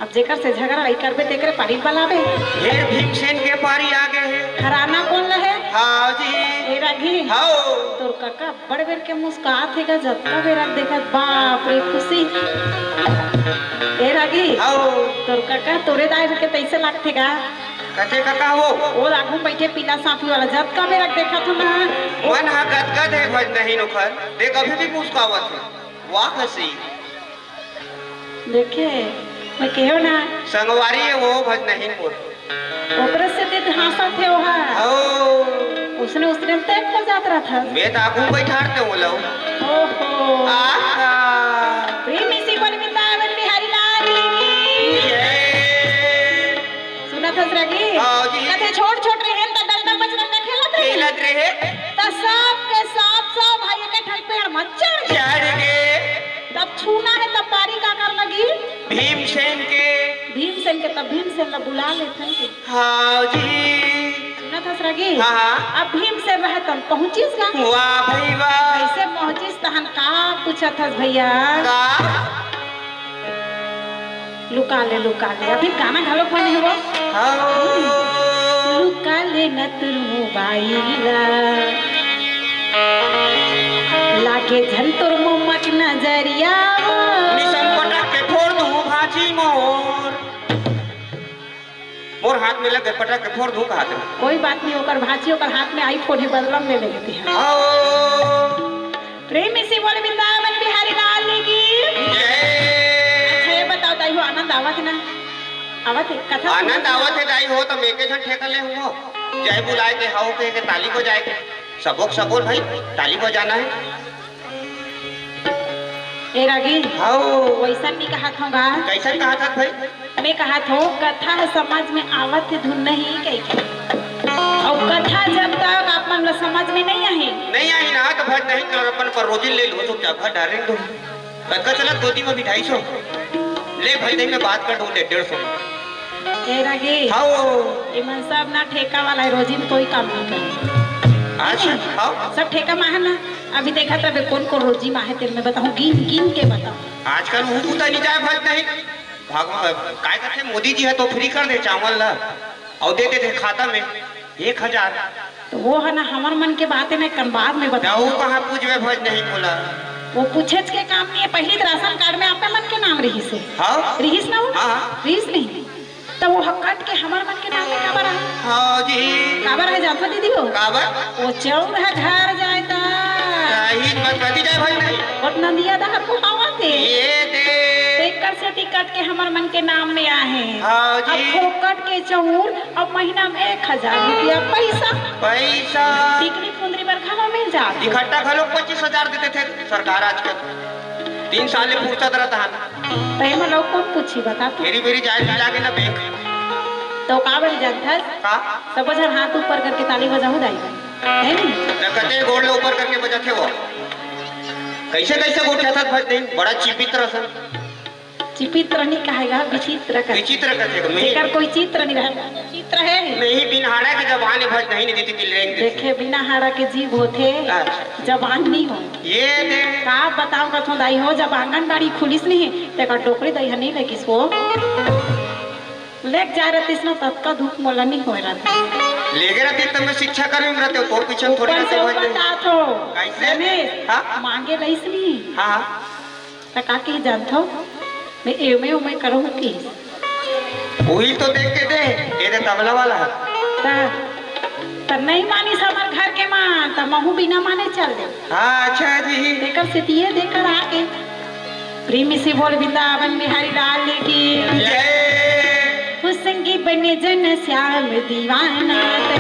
अब जेकर से झगड़ा लई करबे तेकरे पारी बलाबे। हे भीमसेन के पारी आ गे हे। हराना कोन लहे? हाँ जी। हे रागी। हाँ। तोर काका बड़ बेर के मुस्कात हे गा, जतका बेर देखत, बाप रे खुशी। हे रागी। हाँ। तोर काका तोरे दाई के तइसे लागथे गा। कथे काका हो? ओ आगू बइठे पीला साफी वाला, जतका बेर देखत हो ना। मन हा गदगद हे भज नहीं ओखर, देख अभी भी मुस्कावत हे। वाह हसी। देखे, मैं कहेव ना। संगवारी हे वो भज नहीं मोर। ओकरे से ते हाँसत हे ओहा। ओ। उसने, उसने ते खो जात रहा था। मैं तो आगू बैठार ते बोला हूँ। ओहो। आहा। प्रेम इसी पर मिलता है अवध बिहारी लाल की। जय। सुनत हस रागी? हाँ जी। कथे छोट छोट रहे त डंडा पचरंगा खेलत रहे। खेलत रहे। त सब के सब, सब भाई के ठन पेड़ म चढ़ गे। चढ़ गे। तब छूना हे, तब पारी काकर लगी? भीमसेन के। भीमसेन के, तब भीमसेन ला बुला लेथन के। हाँ जी। सुनत हस रागी? हाँ, हाँ। अब भीमसेन रहे तब पहुँचिस गा। वाह भाई वाह। कइसे पहुँचिस तहन का पूछत हस भइया? का? लुका ले, लुका ले। अभी गाना घलो बने हे वो। हाँ। लुका ले न तोर मोबाइल ला। लागे झन तोर मम्मा के नजरिया वो। निशन पटक के फोड़ दूँ भाजी मोर। मोर हाथ में लग के पटक के फोड़ दूं का हाथ में? कोई बात नहीं, ओकर भांची ओकर हाथ में iPhone हे, बदला में ले लेते हैं। आओ। प्रेम से बोल वृंदावन बिहारी लाल की। जय। अच्छा, ये बताओ दाई हो, आनंद आवत हे ना? आवत हे? कथा आनंद आवत हे दाई हो, त मैं के झन ठेका ले हूं। जय बुलाए के, हाव के, के ताली बजाए के, सबो के सबो भाई ताली बजाना हे। ए रागी, हाव। वैसन नहीं कहत हूँ गा। कैसन कहत हस भाई? मैं कहत हूँ, कथा ह समाज में आवत हे धुन नहीं कहिके। अउ कथा जब तक आप मन ला समझ में नहीं आही। नहीं आही ना, त भज नहीं कर, अपन पर रोजी ले लो, चुपचाप घर डाल दो। कतका चलत गोदी में भी ढाई सौ। ले भाई, नहीं मैं बात कर दूं, ले डेढ़ सौ। ए रागी, हाव। ये मन सब ना ठेका वाला हे, रोजी में कोई काम नहीं करे। अच्छा, हाव। सब ठेका में हे ना। अभी देखा तबे कोन कोन रोजी में हे, तेल मैं बताऊं, गिन गिन के बताऊं। आजकल वो कुता नहीं जाए, भज नहीं। भगवान, काय करथे, मोदी जी हे तो free कर दे चावल ला, अउ दे देथे खाता में एक हजार। तो वो हे ना, हमर मन के बात हे ना, कन बाद में ना, बताओ। वो कहाँ पूछबे, भज नहीं बोला। वो पूछेच के काम नहीं हे, पहली तो राशन कार्ड में आपे मन के नाम रहिस हे। हाँ। रहिस ना वो? हाँ। रहिस नहीं। तो वो ह कट के हमर मन के नाम में काबर आए? हाँ जी। काबर आए जानथो दीदी हो? काबर? वो चौर ह घर जाए ता। सही बात, कति जाए भाई नहीं? वो नंदिया डहर को हवा थे। ये दे। तेकर सेती कट के हमर मन के नाम में आए हे। हाँ जी। अब फोकट के चौर, अब महीना में एक हजार रुपया पैसा। पैसा। टिकली फुंदरी बर घलो मिल जात हे। इकट्ठा घलो पच्चीस हजार देथे सरकार आजकल। तीन साल ले फुर्सत रहत हे ना। त एमा लोग कोन पूछी, बता तो? मेरी, मेरी जाए भी लागे ना बैंक। तो का बन जानथस? का? सबो झन हाथ ऊपर करके ताली बजाहू दाई। हे नी? न कते गोड़ ले ऊपर करके बजाथे वो। कैसे, कैसे गोठियाथस भज नहीं, बड़ा चिपित्र सन। चिपित्र नहीं कहेगा, विचित्र कथे। विचित्र कथे, नहीं। एकर कोई चित्र नहीं रहे। चित्र हे। नहीं, बिन हाड़ा के जबान हे भज नहीं, नहीं देती तिल रेंग देती। देखे, बिना हाड़ा के जीभ होथे, अच्छा। जबान नहीं हो। ये दे। का बताओ कथो दाई हो, जब आंगनबाड़ी खुलिस नहीं, तेकर डोकरी दाई ह नहीं लेगिस हो। लेके जा रहतिस ना, ततका दुख मोला नहीं होय रहतिस। लेगे रहती तब मैं शिक्षा कर्मी में रहते, तोर पीछे में थोड़ी ऊपर से रहते भज ऊपर नहीं। बात हो। कैसे? गणेश, हाँ? मांगे रहिस नहीं। हाँ। त का कही जानथव? मैं एमे ओमे करहूँ कि? उही तो देख के दे, ये दे तबला वाला। त, त नहीं मानिस हमर घर के मन, त महू बिना माने चल दे। हाँ, अच्छा जी। तेकर सेती ये देकर आके। प्रेम से बोल वृंदावन बिहारी लाल की। जय। हो संगी बने जन श्याम दीवाना ते।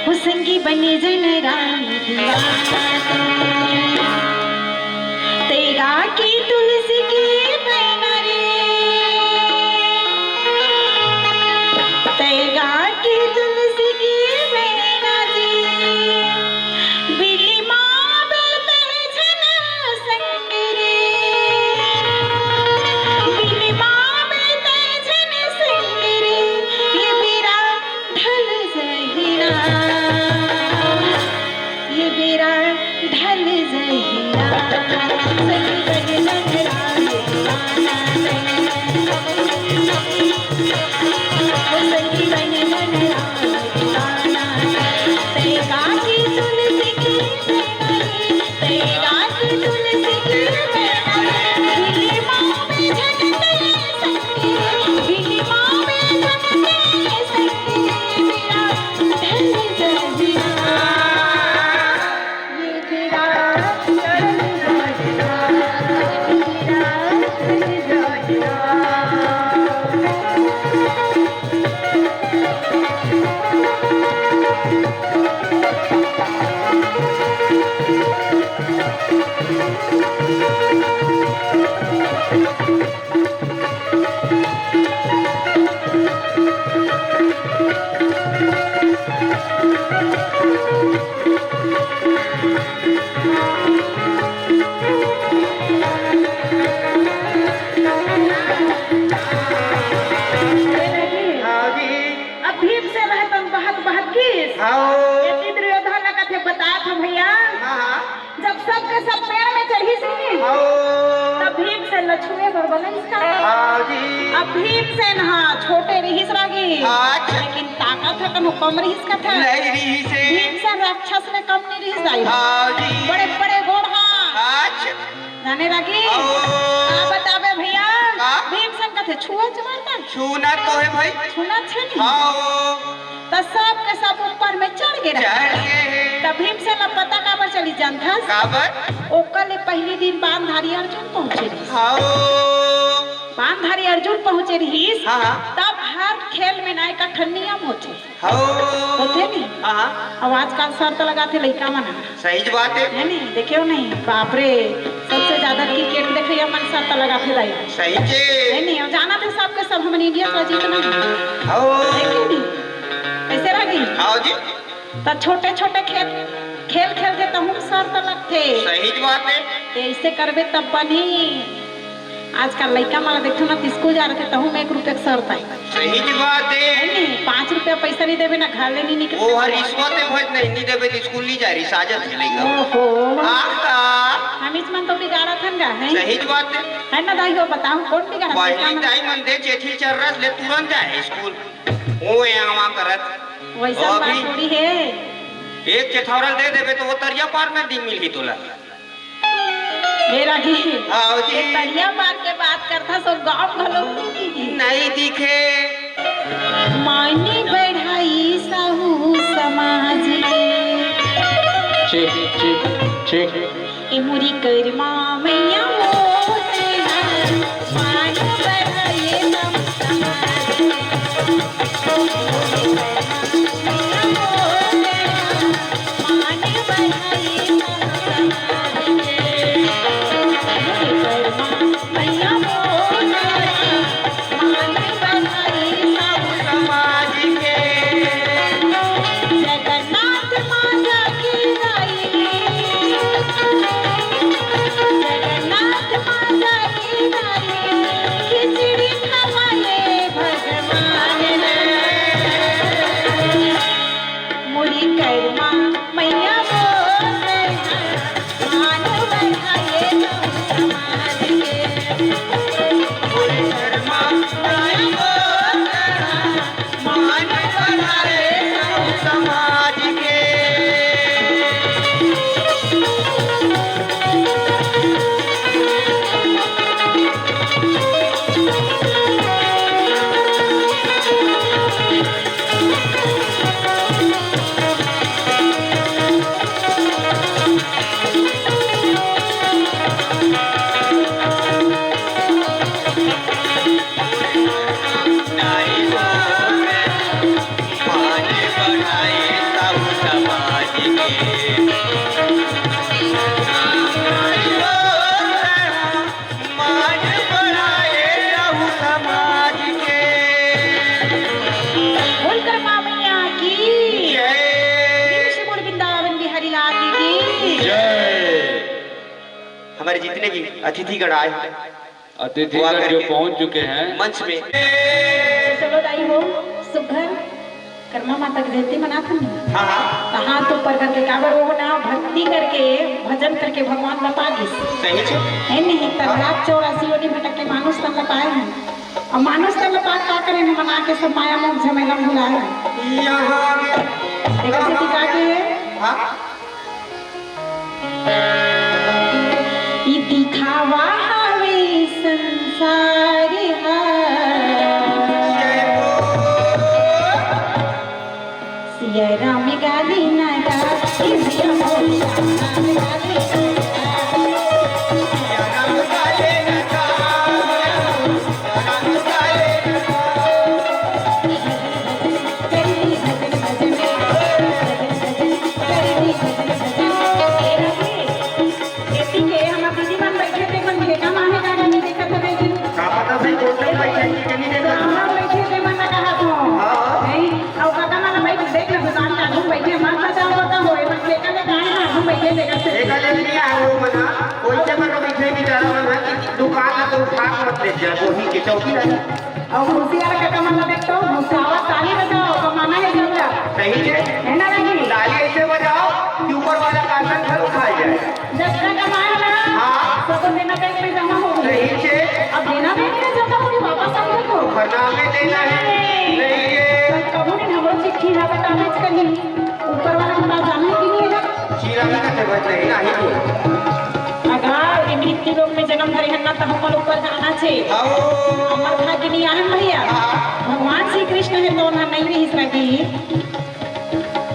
हो संगी बने जन राम दीवाना ते। तेगा की तुलसी की बैना रे। तेगा की तुलसी की बैना जी। बिली माँ बेतर झन संग रे। बिली माँ बेतर झन संग रे। ये बेरा ढल जहिना, ये बेरा ढल जहिना, सही बजलन राम दीवाना रे। ओ सही बजलन राम दीवाना रे। तेगा की तुलसी की बैना रे, तेगा की तुलसी की बैना रे। बिली माँ में झन तेरे संग रे, बिली माँ में झन तेरे संग रे। हाँ जी। अब भीमसेन रहतन बहत बहत गिस। हाँ। ये दुर्योधन ला कथे बतात हँव भैया। हाँ, हाँ। जब सबके सब पेड़ में चढ़िस नहीं, हाँ। तब भीमसेन ल छुए बर बलइस का। हाँ जी। अब भीमसेन ह छोटे रिहिस रागी, अच्छा। लेकिन ताकत ह कनो कम रिहिस कथे। नहीं रिहिस हे। भीमसेन राक्षस ले कम नहीं रिहिस दाई। हाँ जी। बड़े बड़े गोड़ ह। अच्छा। जाने रागी? हाँ। का बताबे भैया? का? भीमसेन का छुआ जमाना। छूना तो हे भाई। छूना छे नहीं। हाँ। त सब के सब ऊपर में चढ़ गे रहे। चढ़ गे हे। त भीमसेन ला पता काबर चली जानथस? काबर? ओकर ले पहिली दिन बाणधारी अर्जुन पहुंचे रहिस। हाँ। बाणधारी अर्जुन पहुंचे रहिस, हाँ, हाँ। तब हर खेल में ना एक ठन नियम होथे। हाँ। होथे नहीं? हाँ, हाँ। अब आजकल शर्त लगाथे लइका मन ह। सही बात हे। हे नहीं? देखे हो नहीं? बाप रे, सबसे ज्यादा क्रिकेट देखइया मन शर्त लगाथे दाई। सही हे। हे नहीं? अब जानथे सब के सब हमन इंडिया ला जीतना हे। हाँ। हे कि नहीं? कइसे रही? हाँ जी। त छोटे-छोटे खेल, खेल खेलथे तहूँ शर्त लगथे। सही बात हे। ते अइसे करबे तब बनही। आजकल लइका मन ला देखथो ना, त स्कूल जा रहिथे तहूँ में एक रुपया के शर्त आय। सही बात हे। हे नहीं? पाँच रुपया पइसा नहीं देबे ना, घर ले नहीं निकले। वो हर रिश्वत हे भाई, नहीं, नहीं देबे त स्कूल नहीं जाय रहिस, साजत हे लइका। ओहो। आहा। हमीच मन तो बिगाड़त हन गा, हैं? सही बात हे। हे ना दाई हो, बताओ, कोन बिगाड़त हे? पहिली दाई मन दे चेथी चर्रस ले तुरंत जाय स्कूल। ओए आवा करत। वइसन बात थोड़ी हे। एक चेथौरा ल दे देबे त वो तरिया पार में दिन मिलही तोला। हे रागी, हाँ जी। ये तरिया पार के बात करथस, गाँव घलो नहीं दिखे। माने बढ़ाई साहू समाज के। Check, check, check. ए मोरी करमा मइया मोर, माने बढ़ाई साहू समाज के। मुड़ी करमा मइया बोल, मान बढ़ाए सहू समाज के। मुड़ी करमा मइया बोल, मान बढ़ाए सहू समाज के। बोल करमा मइया की जय। प्रेम से बोल वृंदावन बिहारी लाल की जय। हमारे जितने भी अतिथिगण आए हैं, अतिथिगण जो पहुंच चुके हैं मंच में। चलो दाई हो, सुघर करमा माता के जयंती मनाथन। हाँ, हाँ। त हाथ ऊपर करके काबर वो ना भक्ति करके, भजन करके भगवान ला पा गिस। सही छे। हे नहीं, त हाँ। रात चौरासी योनि भटक के मानुष तन ला पाए हैं। अउ मानुष तन ला पा का करे, मना के सब माया मोह झमेला भुलाए हैं। यहाँ देखो से टिका के है। हाँ। ई दिखावा हवे संसार हा। सिया राम गाली ना गा, ए सिया मोर श्याम राम गाली ना गा। एती के हमर दीदी मन बइठे ते मन भेटा माहे का नहीं देखत हवे जी। का पता भाई कोन में बइठे कि नहीं देखत। हमर बइठे ते मन कहा तो। हाँ। नहीं, अउ काका मन बइठ देख ना दुकान का घूम बइठे मन पता हो तो होए मन देखा ले काहे ना घूम बइठे देखत से। एका ले नहीं आए वो मना, कोई से मन बइठे बेचारा मन है कि दुकान ना तो उठा मत ले जा, वही के चौकी रही। अउ खुशी वाला काका मन देख तो मुस्कावा ताली बजाओ, कमाना है सबका। सही है। है ना नहीं? ताली ऐसे बजाओ कि ऊपर वाला का आसन खड़ा उठा जाए। जतका कमाए वाला हाँ। सब देना बैंक में जमा हो गई। सही छे। अब देना बैंक में जमा होगी, वापस आ गई तो। भरना में देना है। नहीं। नहीं है। पर कबू नहीं हमरो चिट्ठी ना बताना चाहिए। ऊपर वाला के पास जाना है कि नहीं है? चीरा भी का जरूरत नहीं, नहीं तो। अगर मृत्यु लोक में जन्म धरे हन ना, त हमन ऊपर जाना छे। हव। हमर भाग्य नहीं आए भैया। हाँ। भगवान श्री कृष्ण हे तो ना नहीं रहिस रही।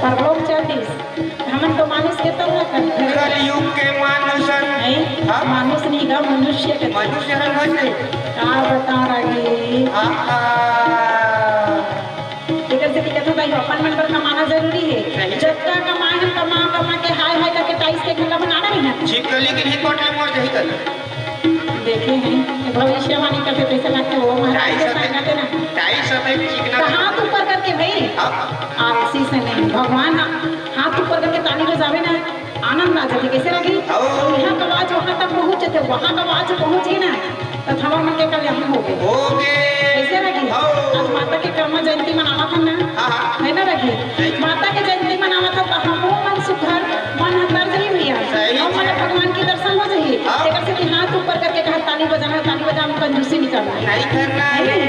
परलोक चल दिस। हमन तो मानुष के तन ना कर। कलयुग के मानुष हन। नहीं, हाँ? मानुष नहीं गा, मनुष्य के। मनुष्य हन, हन नहीं। का बता रही? हाँ, हाँ। एकर से कि कथा दाई हो, अपन मन बर कमाना जरूरी हे। सही। जतका कमाए हम, कमा, कमा के हाय, हाय करके टाइस के घला बनाना नहीं है। छिपकली के नहीं कोट ले मोर जही कर। देखे हैं, भविष्यवाणी करते तैसे लगते हो, महाराज टाइस के होते, संगत है ना। टाइस होते, चिकना तो होते। हाथ ऊपर करके भाई, हाँ। आलसी से नहीं, भगवान हा-, हाथ ऊपर करके ताली बजावे ना, आनंद आ जाथे। कैसे लगी? ओ। यहाँ का आवाज वहाँ तक पहुँच जाथे, वहाँ का आवाज पहुँच ही ना, तो थवा मन के कल्याण हो गए। हो गए। कैसे लगी? ओ। आज माता के कर्मा जयंती मनावत हन ना? हाँ, हाँ। है ना लगी? सही। माता के जयंती मनावत हन, तो हमरो मन सुखर, मन हतर जाही भैया। सही हम मन है। भगवान के दर्शन हो जाही। हाँ। एकर से कि हाथ ऊपर करके कहा, "ताली बजाना है, ताली बजाना, कंजूसी नहीं करना है।" नहीं करना है।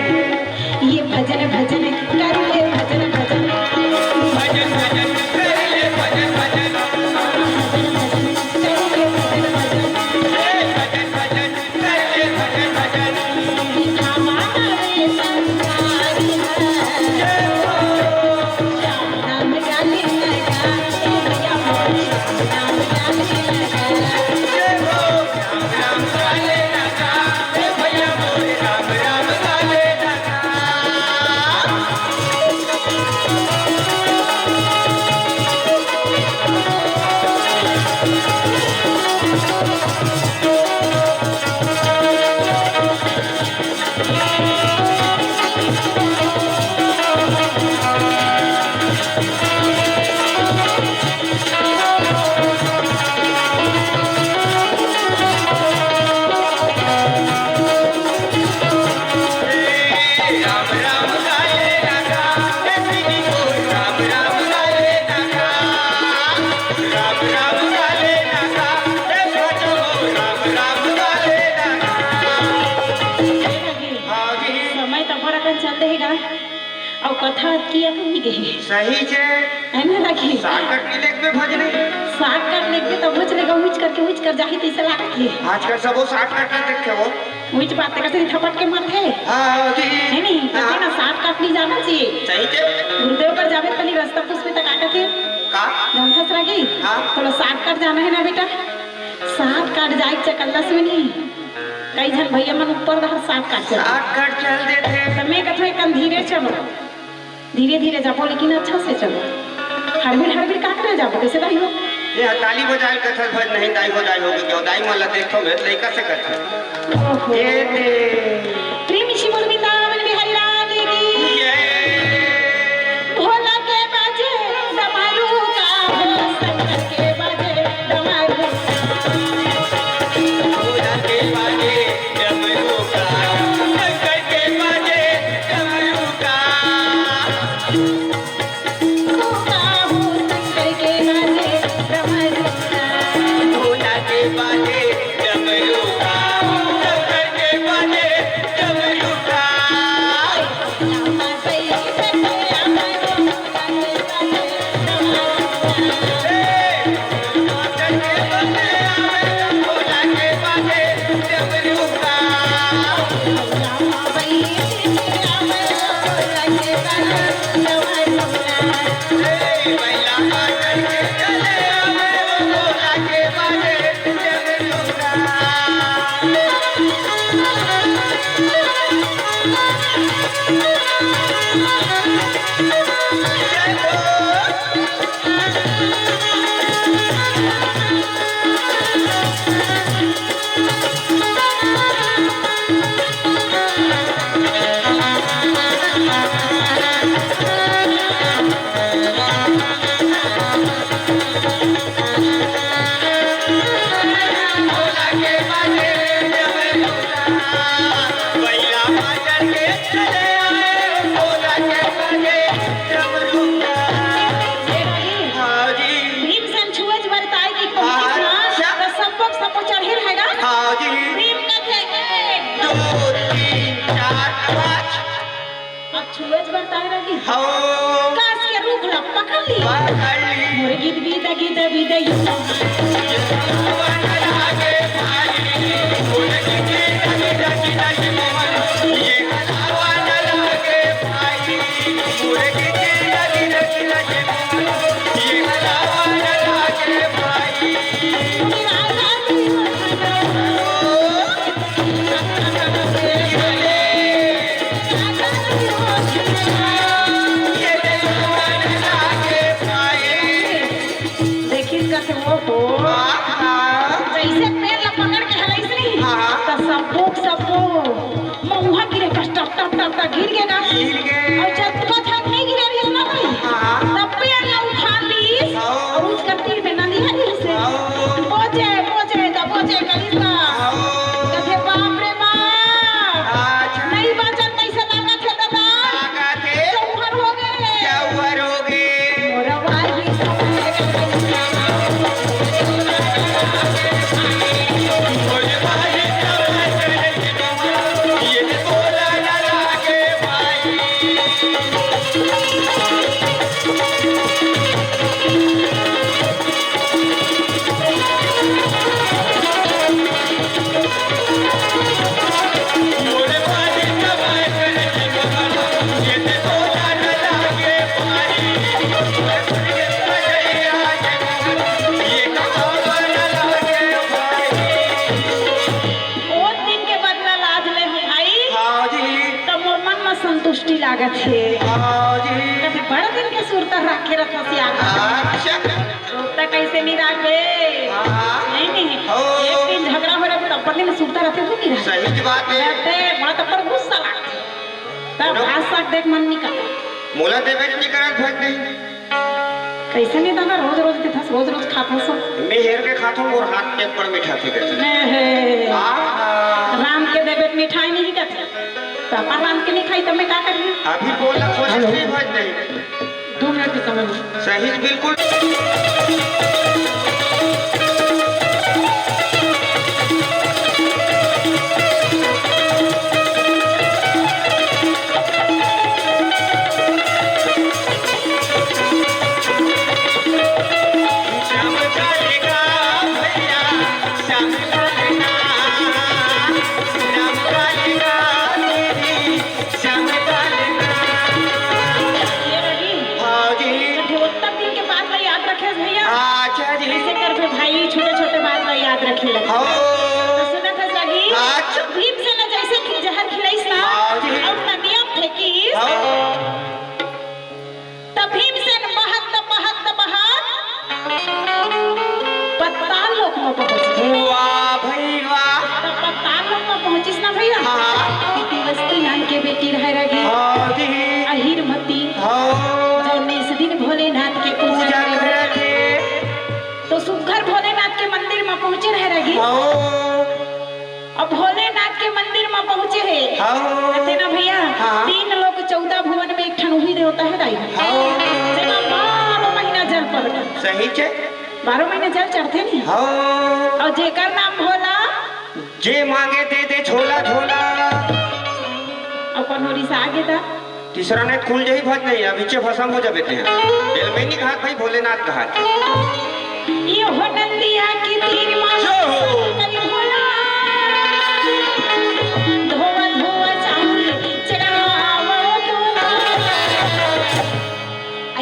ये भजन, भजन, कर ले भजन, भजन। भजन, भजन, कर ले भजन, भजन। भजन, भजन, कर ले भजन, भजन। ए, भजन, भजन, कर ले भजन, भजन। दिखा माता रे संसार है। जय हो। श्याम नाम गाने लगा, ए भैया मोरे, श्याम नाम गाने लगा। जय हो। हाँ जी। समय तो बड़ा कन चल देगा। अउ कथा अतकी अकन ही गे हे। सही छे। है ना राखी? Shortcut नइ लेगबे भजन। Shortcut लेगबे त भज लेगा, उच करके उच कर जाही तइसे लागत हे। आजकल सबो shortcut ला देखथे वो। उच बात करथे थपट के मरथे। हाँ, जी। है नहीं? हाँ। कहथे ना shortcut नइ जाना चाहिए। सही छे। गुरुदेव कर जाबे पहली रास्ता पूछबे त का कहथे? का? जानथस राखी? हाँ। थोड़ा shortcut जाना है ना बेटा? Shortcut जाए चकल्ला से नहीं। कई झन भैया मन ऊपर डहर shortcut चल। Shortcut चल देथे। त मैं कथों, एकन धीरे चलो, धीरे धीरे जाबो, लेकिन अच्छा से चलो। हड़बड़ हड़बड़ का करे जाबो, कैसे दाई हो? ये ताली बजाए कथस भज नहीं दाई हो, दाई हो, क्यों दाई मन ला देखो मैं लइका से करथे। ओहो। ये दे। प्रेम से बोल वृंदावन बिहारी लाल की। ये। भोला के बाजे डमरू का हो, शंकर के बाजे डमरू का। भोला के बाजे डमरू का, शंकर के बाजे डमरू का। का हो, शंकर के बाजे डमरू का। भोला के बाजे डमरू का, शंकर के बाजे डमरू का। भीमसेन छुएच बर ताय के पहुंचिस ना, अच्छा। त सब्बो के सब्बो चढ़े रहेगा। हाँ जी। भीम कथे, एक, दो, तीन, चार, पाँच। अब छुएच बर ताय रही। हाँ। कास के रूख ला पकड़ ली। पकड़ ली। मोर गीत बीत, गीत बीत, गीत। आगे भाई। देखिस कथे वो हो। हाँ, हाँ। जैसे पेड़ ला पकड़ के हलइस नहीं, हाँ, हाँ। त सब्बो, सब्बो मउहा गिरे कस टप, टप, टप, टप गिर गे गा। गिर गे। अउ जतका झन नहीं गिरे रहिस ना भाई, हाँ। तब पेड़ ला उठा लीस। हाँ। अउ उसका तीर में नंदिया गिर से। हाँ। बोजे, बोजे, दा बोजे करिस गा। हाँ। कथे, "बाप रे बाप। अच्छा। नहीं बाचन तइसे लागत हे दादा। लागत हे। चौहर हो गे।" चौहर हो गे। मोर भाई ओ दिन के बदला लाज ले हूँ भाई। हाँ जी। त मोर मन म संतुष्टि लागत हे। हाँ जी। कथे बड़ दिन के सुरता राखे रखस यार। अच्छा। सुरता कैसे नहीं राखे? हाँ। नहीं, नहीं। हो। एक दिन झगड़ा हो रहा तब पर दिन सुरता रहते हो नहीं रहते? सही बात है। रहते, बड़ा तब पर गुस्सा लागते। तब नो। आज साग देख मन निकल। मोला देवे के निकल भज नहीं। कैसे नहीं दादा, रोज रोज देथस, रोज रोज खाथस। मैं हेर के खाथों, मोर हाथ के ऊपर मिठाथे कैसे। ए हे। आहा। राम के देवे मिठाई नहीं कथे। तो अपन राम के नहीं खाई, तो मैं का करी? अभी बोला, कोशिश हेलो। नहीं भज नहीं। दो मिनट के समय में। सही, बिल्कुल। ये रही। हाँ जी। कठे ओतक दिन के बात ला याद रखे भैया। अच्छा जी। ऐसे करबे भाई, छोटे-छोटे बात ला याद रखे लगे। हाँ। तो सुनत हस लगी? अच्छा। भीमसेन जैसे कि जहर खिलाइस ना, हाँ जी। और नदिया फेंकिस। हाँ। त भीमसेन बहत, बहत, बहत पताल लोक म पहुंच गे। वाह भई वाह। त पताल लोक म पहुंचिस ना भैया। हाँ। इति वस्तु नाम के बेटी रहे रही। हाँ जी। अहिरमती। हाँ। जौन इस दिन भोलेनाथ के पूजा पूजा करे। करत हे। तो सुघर भोलेनाथ के मंदिर म पहुंचे रहे रही। हाँ। अब भोलेनाथ के मंदिर म पहुंचे हे। हाँ। कथे ना भैया, हाँ। तीन लोक चौदह भुवन में एक ठन उही देवता हे दाई। हाँ। जेमा बारह महीना जल प्रगट। सही छे। बारह महीना जल चढ़थे नहीं। हाँ। और जेकर नाम भोला। जे मांगे दे दे झोला झोला। अपन होरी से आगे दा। तीसरा नहीं खुल जाही भज नहीं, अब इच्चे भसम हो जाबे ते। एलमैनी घाट भाई भोलेनाथ घाट। ये हो नंदिया की तीर माँ जो हो। शंकर भोला। धोवा धोवा चाउर चढ़ावो तू।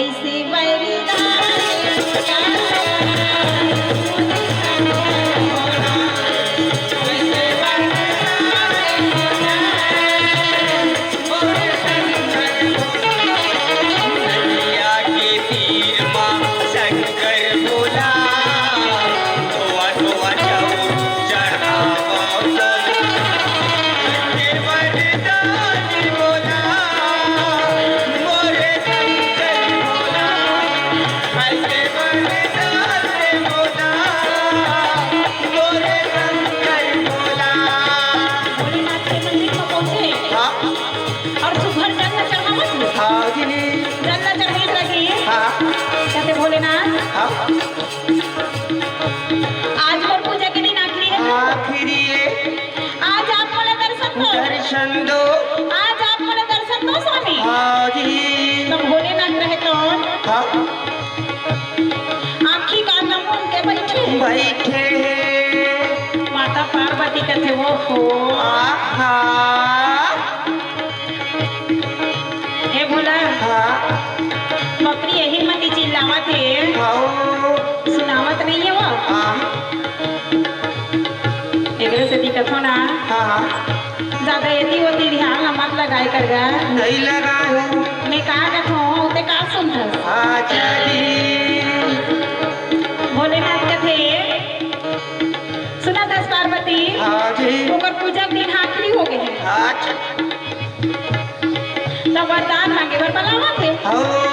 ऐसे वरदान भोलेनाथ के मंदिर में पहुंचे। हाँ। और सुघर जल न चढ़ावत। हाँ जी। जल न चढ़ावत लगी। हाँ। कहते भोलेनाथ। हाँ। आज मोर पूजा के दिन आखिरी है। आखिरी है। आज आप मोला दर्शन दो। दर्शन दो। आज आप मोला दर्शन दो स्वामी। हाँ जी। तो भोलेनाथ रहे तो। हाँ। आँखी कान ला मूंद के बइठे। बइठे हे। माता पार्वती कथे, "ओहो।" आहा। हे भोला, हाँ। बकरी यही मती चिल्लावत हे। हाँ। सुनावत नहीं हे वो। हाँ। एकरे सेती कथो ना। हाँ, हाँ। ज्यादा एती ओती ध्यान ला मत लगाए कर गा। नहीं लगाए हूँ। मैं का कथो, ते का सुनथस? हाँ, चली। भोलेनाथ कथे, सुनत हस पार्वती? हाँ जी। ओकर पूजा के दिन आखिरी हो गए हे। अच्छा। त वरदान मांगे बर बलावत हे। हाँ।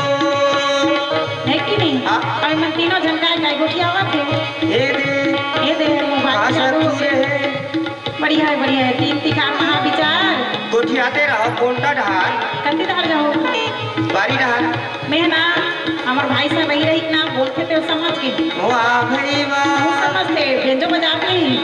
हे कि नहीं? हाँ। अउ मन तीनों झन काय काय गोठियावत हे। ए दे। ए दे, मोबाइल आशा चालू। पूरे हे। बढ़िया हे, बढ़िया हे। तीन तिखार महाविचार। गोठियाते रहो, कोंटा डहार। कति डहार जाहू? बारी डहार। मैं ना, हमर भाई साहब रही रही ना, बोलथे ते समझ के। वाह भाई वाह। बहुत समझथे, बेंजो बजात नहीं।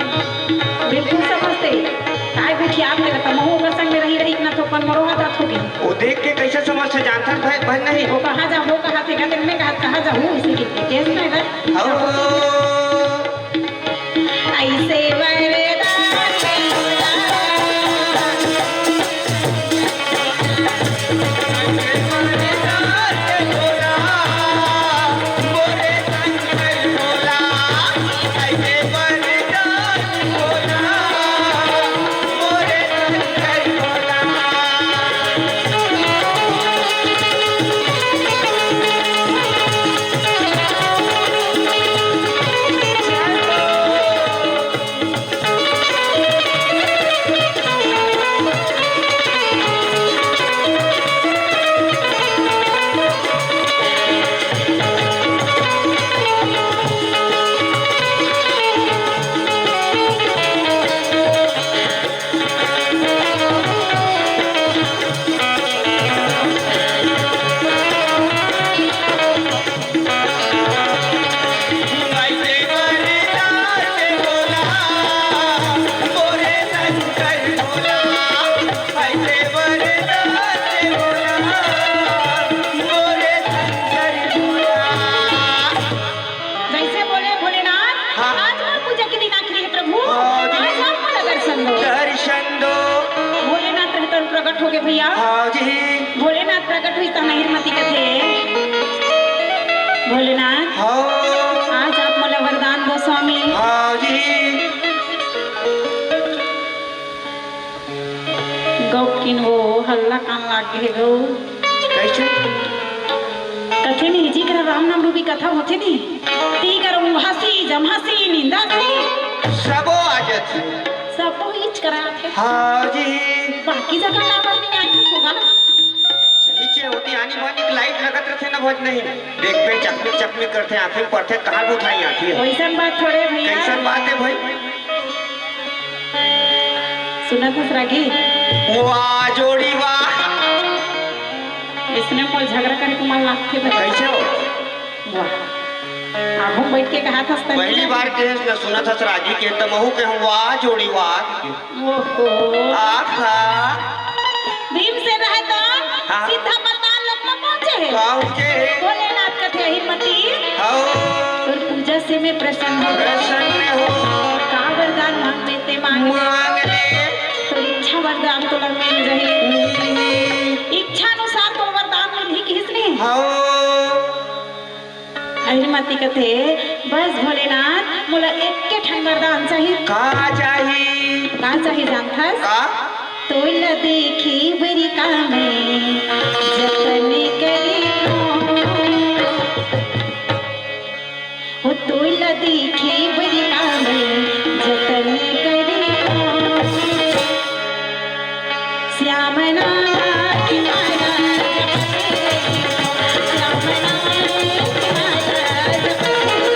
बिल्कुल समझथे। काय गोठियात तेरा तमहू ओकर संग में रही रही ना, तो अपन मरो हाथ हाथ हो गई। वो देख के कैसे समझथे, जानथस भाई, भाई नहीं। वो कहाँ जा, वो कहाँ थे, कहते मैं कहाँ, कहाँ जाहूँ, इसी के, के केस में है। हाँ। ऐसे वरदान जैसे बोले भोलेनाथ, हाँ। आज मोर पूजा के दिन आखिरी हे प्रभु, हाँ जी। आज आप मोला दर्शन दो। दर्शन दो। भोलेनाथ रहतन प्रकट हो गए भैया। हाँ जी। भोलेनाथ प्रकट हुई त महिरमती कथे, भोलेनाथ, हाँ। आज आप मोला वरदान दो स्वामी। हाँ जी। गौकिन वो हल्ला कान लाग गे गौ। कैसे? कथे नहीं जी, करा राम नाम रूपी कथा होथे नहीं। ती कर उहासी, जमहासी, निंदासी। सबो आ जाथे। सबो इच करा आथे। हाँ जी। बाकी जगह काबर नहीं आए होगा ना? सही चे होती आनी बानी के लाइट लगत रथे ना भज नहीं। देख पे चकमिक चकमिक करथे, आँखी में पड़थे, कहाँ उठाई आँखी? वैसन बात थोड़े भैया। कैसन बात हे भाई? सुनत हस रागी? वाह जोड़ी वाह। इसने मोर झगड़ा करे के मन लागथे भाई। कैसे हो? वाह। आगू बैठ के कहा था पहली बार के न सुनत हस रागी के त महू के हम वाह जोड़ी वाह। ओहो। आहा। भीमसेन रहे तो हाँ। सीधा पाताल लोक में पहुंचे हे। पहुंचे हे। भोलेनाथ कथे हिम्मती। हाँ। तोर पूजा से मैं प्रसन्न हो। प्रसन्न हो। का वरदान मांगबे ते मांग ले। मांग ले। तोर इच्छा वरदान तोला मिल जाही। इच्छा अनुसार तोर वरदान मिलही किहिस ने। हाँ। अहिरमती कथे, "बस भोलेनाथ, मोला एक्के ठन वरदान चाही।" का चाही? का चाही जानथस? का? तोला देखे बर का मैं जतन करिहूँ। ओ तोला देखे बर का मैं जतन करिहूँ। श्याम नाम की माला जपत रही, श्याम नाम की माला जपत रही।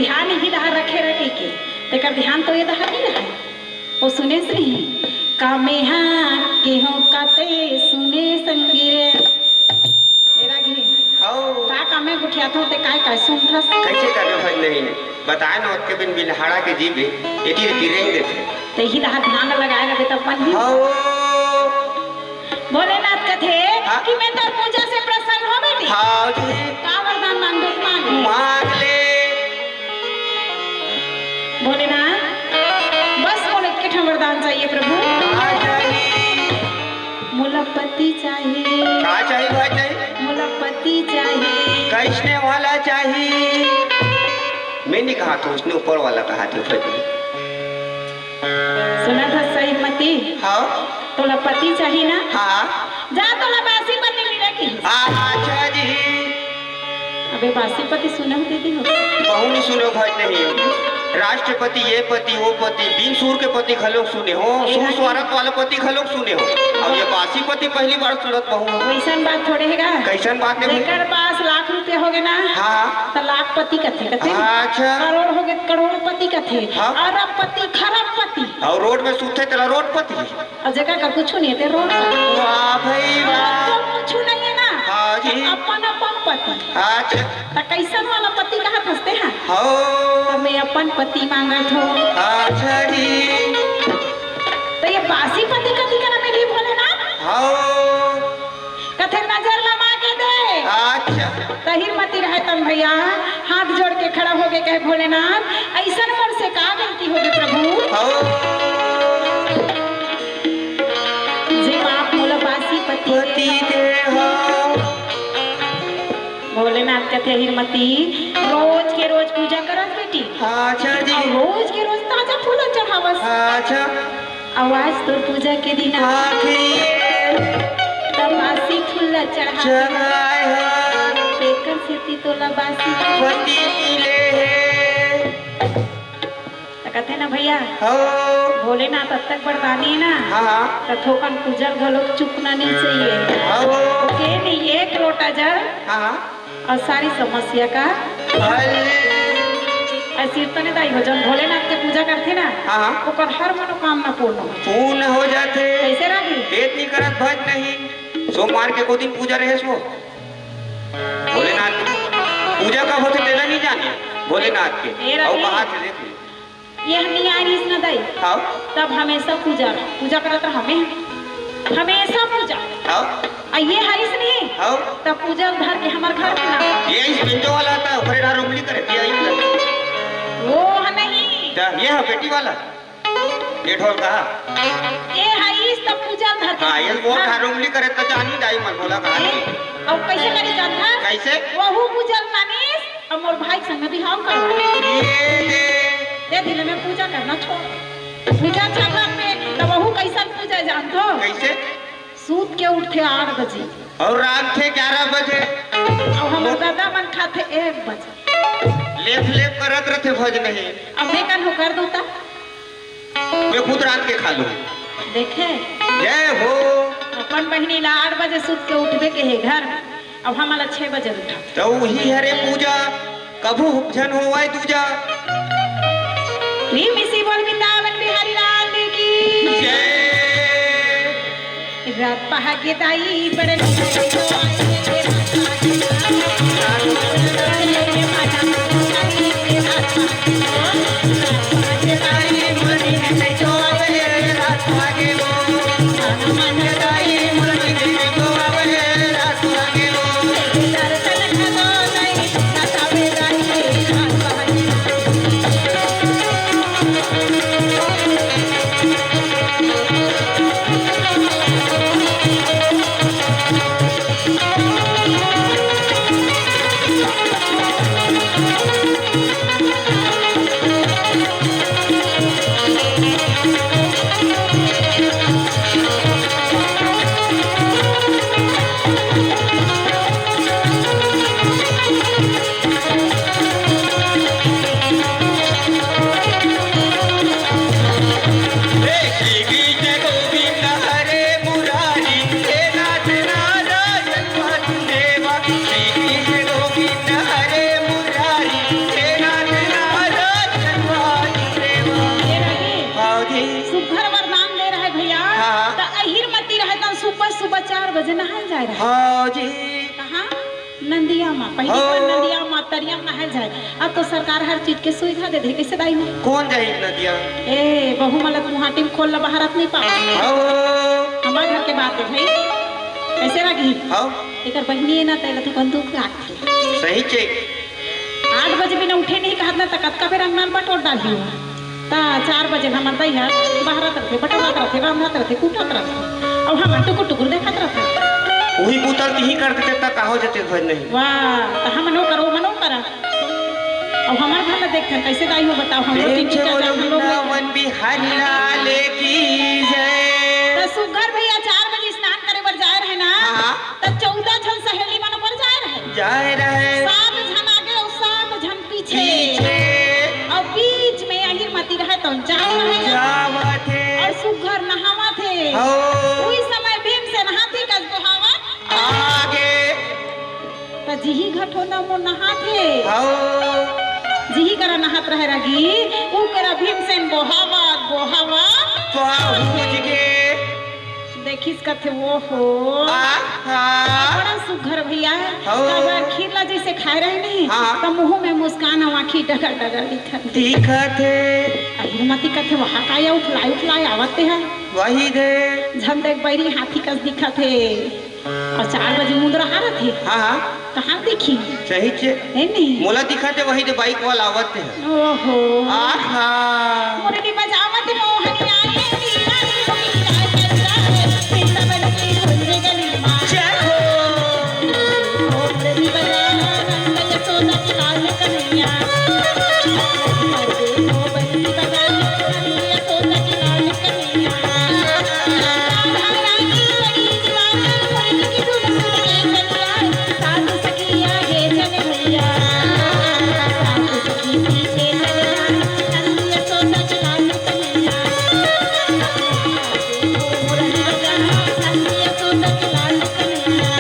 ध्यान इही डहर रखे रहे के, तेकर ध्यान तो ये डहर नहीं रहे। वो सुने से नहीं, का मेहा के हो काते सुने संगी रे। ए रागी, हौ। का कामे गुठियाथो ते काय काय सुनथस? कैसे करबे भज नहीं? बताए न ओतके बिन बिलहाड़ा के जीबे, एती एती रेंग देथे। ते ही डहर ध्यान लगाए रहे तब मन ही। हौ। भोलेनाथ कथे हाँ। कि मैं तोर पूजा से प्रसन्न हो बेटी। हाँ जी। का वरदान मांगबे मांग ले। मांग ले। भोलेनाथ, बस मोला एक ठन वरदान चाहिए प्रभु। का चाहिए? मोला पति चाहिए। का चाहिए भाई चाहिए? मोला पति चाहिए। कैसने वाला चाहिए? मैं नहीं कहा तो उसने ऊपर वाला कहा था पति। सुनत हस सही मती? हाँ। तोला पति चाही ना? हाँ। जा तोला बासी पति मिले की। अच्छा जी। अबे बासी पति सुने हो दीदी हो? बहू नहीं सुने हो भाई नहीं। राष्ट्रपति, ये पति, वो पति, बिन सुर के पति घलोक सुने हो, ए सुर भाई। स्वारथ वाला पति घलोक सुने हो। अब ये बासी पति पहली बार सुनत बहू हो। वैसन बात थोड़े है का? कैसन बात है भाई? जेकर पास लाख रुपया हो गए ना, हाँ। तो लाखपति कथे, कथे ना? अच्छा। करोड़ हो गए, करोड़पति कथे। हाँ। अरबपति, खरबपति। और रोड में सूते तेला रोडपति। और जेकर का कुछ नहीं है, ते रोडपति। वाह भाई वाह। तो कुछ नहीं है ना? हाँ जी। अपन अपन पति। अच्छा। त कैसन वाला पति कहा फंसते हैं? हाँ। तो मैं अपन पति मांगत हो। अच्छा जी। तो ये बासी पति कति करा में भी भोलेनाथ? हाँ। कथे नजर लमा के दे। अच्छा। तहिर मती रहे तन भैया, हाथ जोड़ के खड़ा हो गए, कहे भोलेनाथ, ऐसन मोर से का गलती हो गई प्रभु? हो। जे आप मोला बासी पति पति दे हो। भोलेनाथ कथे हिरमती, रोज के रोज पूजा करत बेटी। अच्छा जी। और रोज के रोज ताजा फूल चढ़ावस। अच्छा। अउ आज तोर पूजा के दिन आखिरी। त बासी फूल ला चढ़ा चढ़ाए हन। तेकर सेती तोला बासी पति मिले हे। त कथे ना भैया, हो। भोलेनाथ अतक बरदानी हे ना, हाँ, हाँ। त थोकन पूजा घलोक चुकना नहीं चाहिए। हो। ओके नहीं, एक लोटा जल हाँ, हाँ। और सारी समस्या का हल। ऐसी तने दाई हो, जब भोलेनाथ के पूजा करथे ना, हाँ, हाँ। ओकर हर मनोकामना पूर्ण हो। पूर्ण हो जाथे। कैसे रागी? देत नहीं करत भज नहीं। सोमवार के को दिन पूजा रहे सो। भोलेनाथ के पूजा का होथे तेला नहीं जाने। भोलेनाथ के। ए रागी। और कहाँ से देखे? ये हम नहीं आ रही ना दाई। हाँ। तब हमेशा पूजा, पूजा करत रहा हमें। हमेशा पूजा। हाँ। आ ये हरिस नहीं। हाँ। तब पूजा धर के हमार घर में ना। ये इस बेंजो वाला था, ओकरे डार उंगली करे, ये आई। वो है नहीं। क्या, ये है बेटी वाला? ये ढोल का? ये हरिस तब पूजा धर के हाँ, ये वो ना। डार उंगली करे तो जानी दाई मन बोला कहा। और कैसे करी जानता? कैसे? वहू पूजा मानिस। अब मोर भाई संग बिहाव करवा। ये दे। ये दिन में पूजा करना छोड़। पूजा छापा में तब वहू कैसन पूजा जानथो? कैसे? सूत के उठथे आठ बजे। और रांधथे ग्यारह बजे। और हमर दादा मन खाथे एक बजे। लेफ लेफ करत रहथे भज नहीं। अब मैं कन हो कर दूता। मैं खुद रांध के खा लूँ। देखे? जय हो। अपन बहिनी ला आठ बजे सूत के उठबे के हे घर। अब हमला छह बजे उठा। तो वही हरे पूजा, कभू झन होवय दूजा। प्रेम से बोल वृंदावन बिहारी लाल की। जय। रात पहागे दाई बड़ जे नहाए जाए रहे। हाँ जी। कहाँ? नदिया म। पहली हाँ। बार नदिया म, तरिया म नहाए जाए। अब तो सरकार हर चीज के सुविधा दे दे। कइसे दाई हो? कोन जाही नदिया? ए, बहू मन ल मुहाटी म खोल ल बहारत नहीं पावत। हाँ। हमर घर के बात हे भाई। कइसे लगही? हाँ। एकर बहिनी हे ना, तेला तो कौन दुख लागथे। सही चे। आठ बजे बिना उठे नहीं कहत ना, त कतका बेर अंगना ल बटोर डालही। त चार बजे हमर दई ह बहारत रथे, बटोरत रथे, रांधत रथे, कूटत रथे। अउ हमन टुकुर टुकुर देखत रथे। उही बुता ल तिही कर देते त का हो जाते, भज नहीं। वाह, त हमन ओ करो, मनो करा। अउ हमर घर ल देखथन, कइसे दाई हो बताओ, हम लोग के पीछे टीचर बोलो जान लोग ना, नहीं। वन बिहारी लाल की जय। त सुग्घर भैया चार बजे स्नान करे बर जाए रहे ना, हाँ। त चौदह झन सहेली मन ऊपर जाए रहे। जाए रहे। सात झन आगे अउ सात झन पीछे। पीछे। अउ बीच में अहिर मती रहे तो जावत हे। जावत हे। अउ सुग्घर नहावत हे। हो। उही समय भीमसेन हाथी कस बोहावत आगे। त जिही घटो न मो नहात हे। हो। जिही करा नहात रहे रगी, ऊ करा भीमसेन बोहावत, बोहावत पहुँच गे। देखिस कथे, "ओ हो, आहा। बड़ा सुघर भैया, हौ। काबर खीर ला जइसे खाए रहे नहीं, हाँ। त मुँह में मुस्कान अउ आँखी डगर डगर दिखत हे।" दिखत हे। अहिर मती कथे, "वहाँ का या उठलाए उठलाए आवत हे?" वही दे। झन देख बैरी हाथी कस दिखत हे। अउ चार बजे मुंदरा हारत हे। हाँ, हाँ। कहाँ दिखी? सही चे। हे नहीं? मोला दिखत हे वही दे बाइक वाला आवत हे। ओहो। आहा। मुरली बजावत मोहनिया, ये वीणा की धुन गाए बजा रे, वृंदावन की कुंज गली माँ। जय हो। ओ मुरली बजा नंद यशोदा की लाल कन्हैया। ओ बंसी बजा नंद यशोदा की लाल कन्हैया। राधा रानी बड़ी दीवानी मुरली की धुन सुन के चलिया। साधु सखिया हे जन भैया, साधु सखी पीछे चल जा, नंद यशोदा चला कन्हैया। देखो मुरली बजा, नंद यशोदा चला कन्हैया।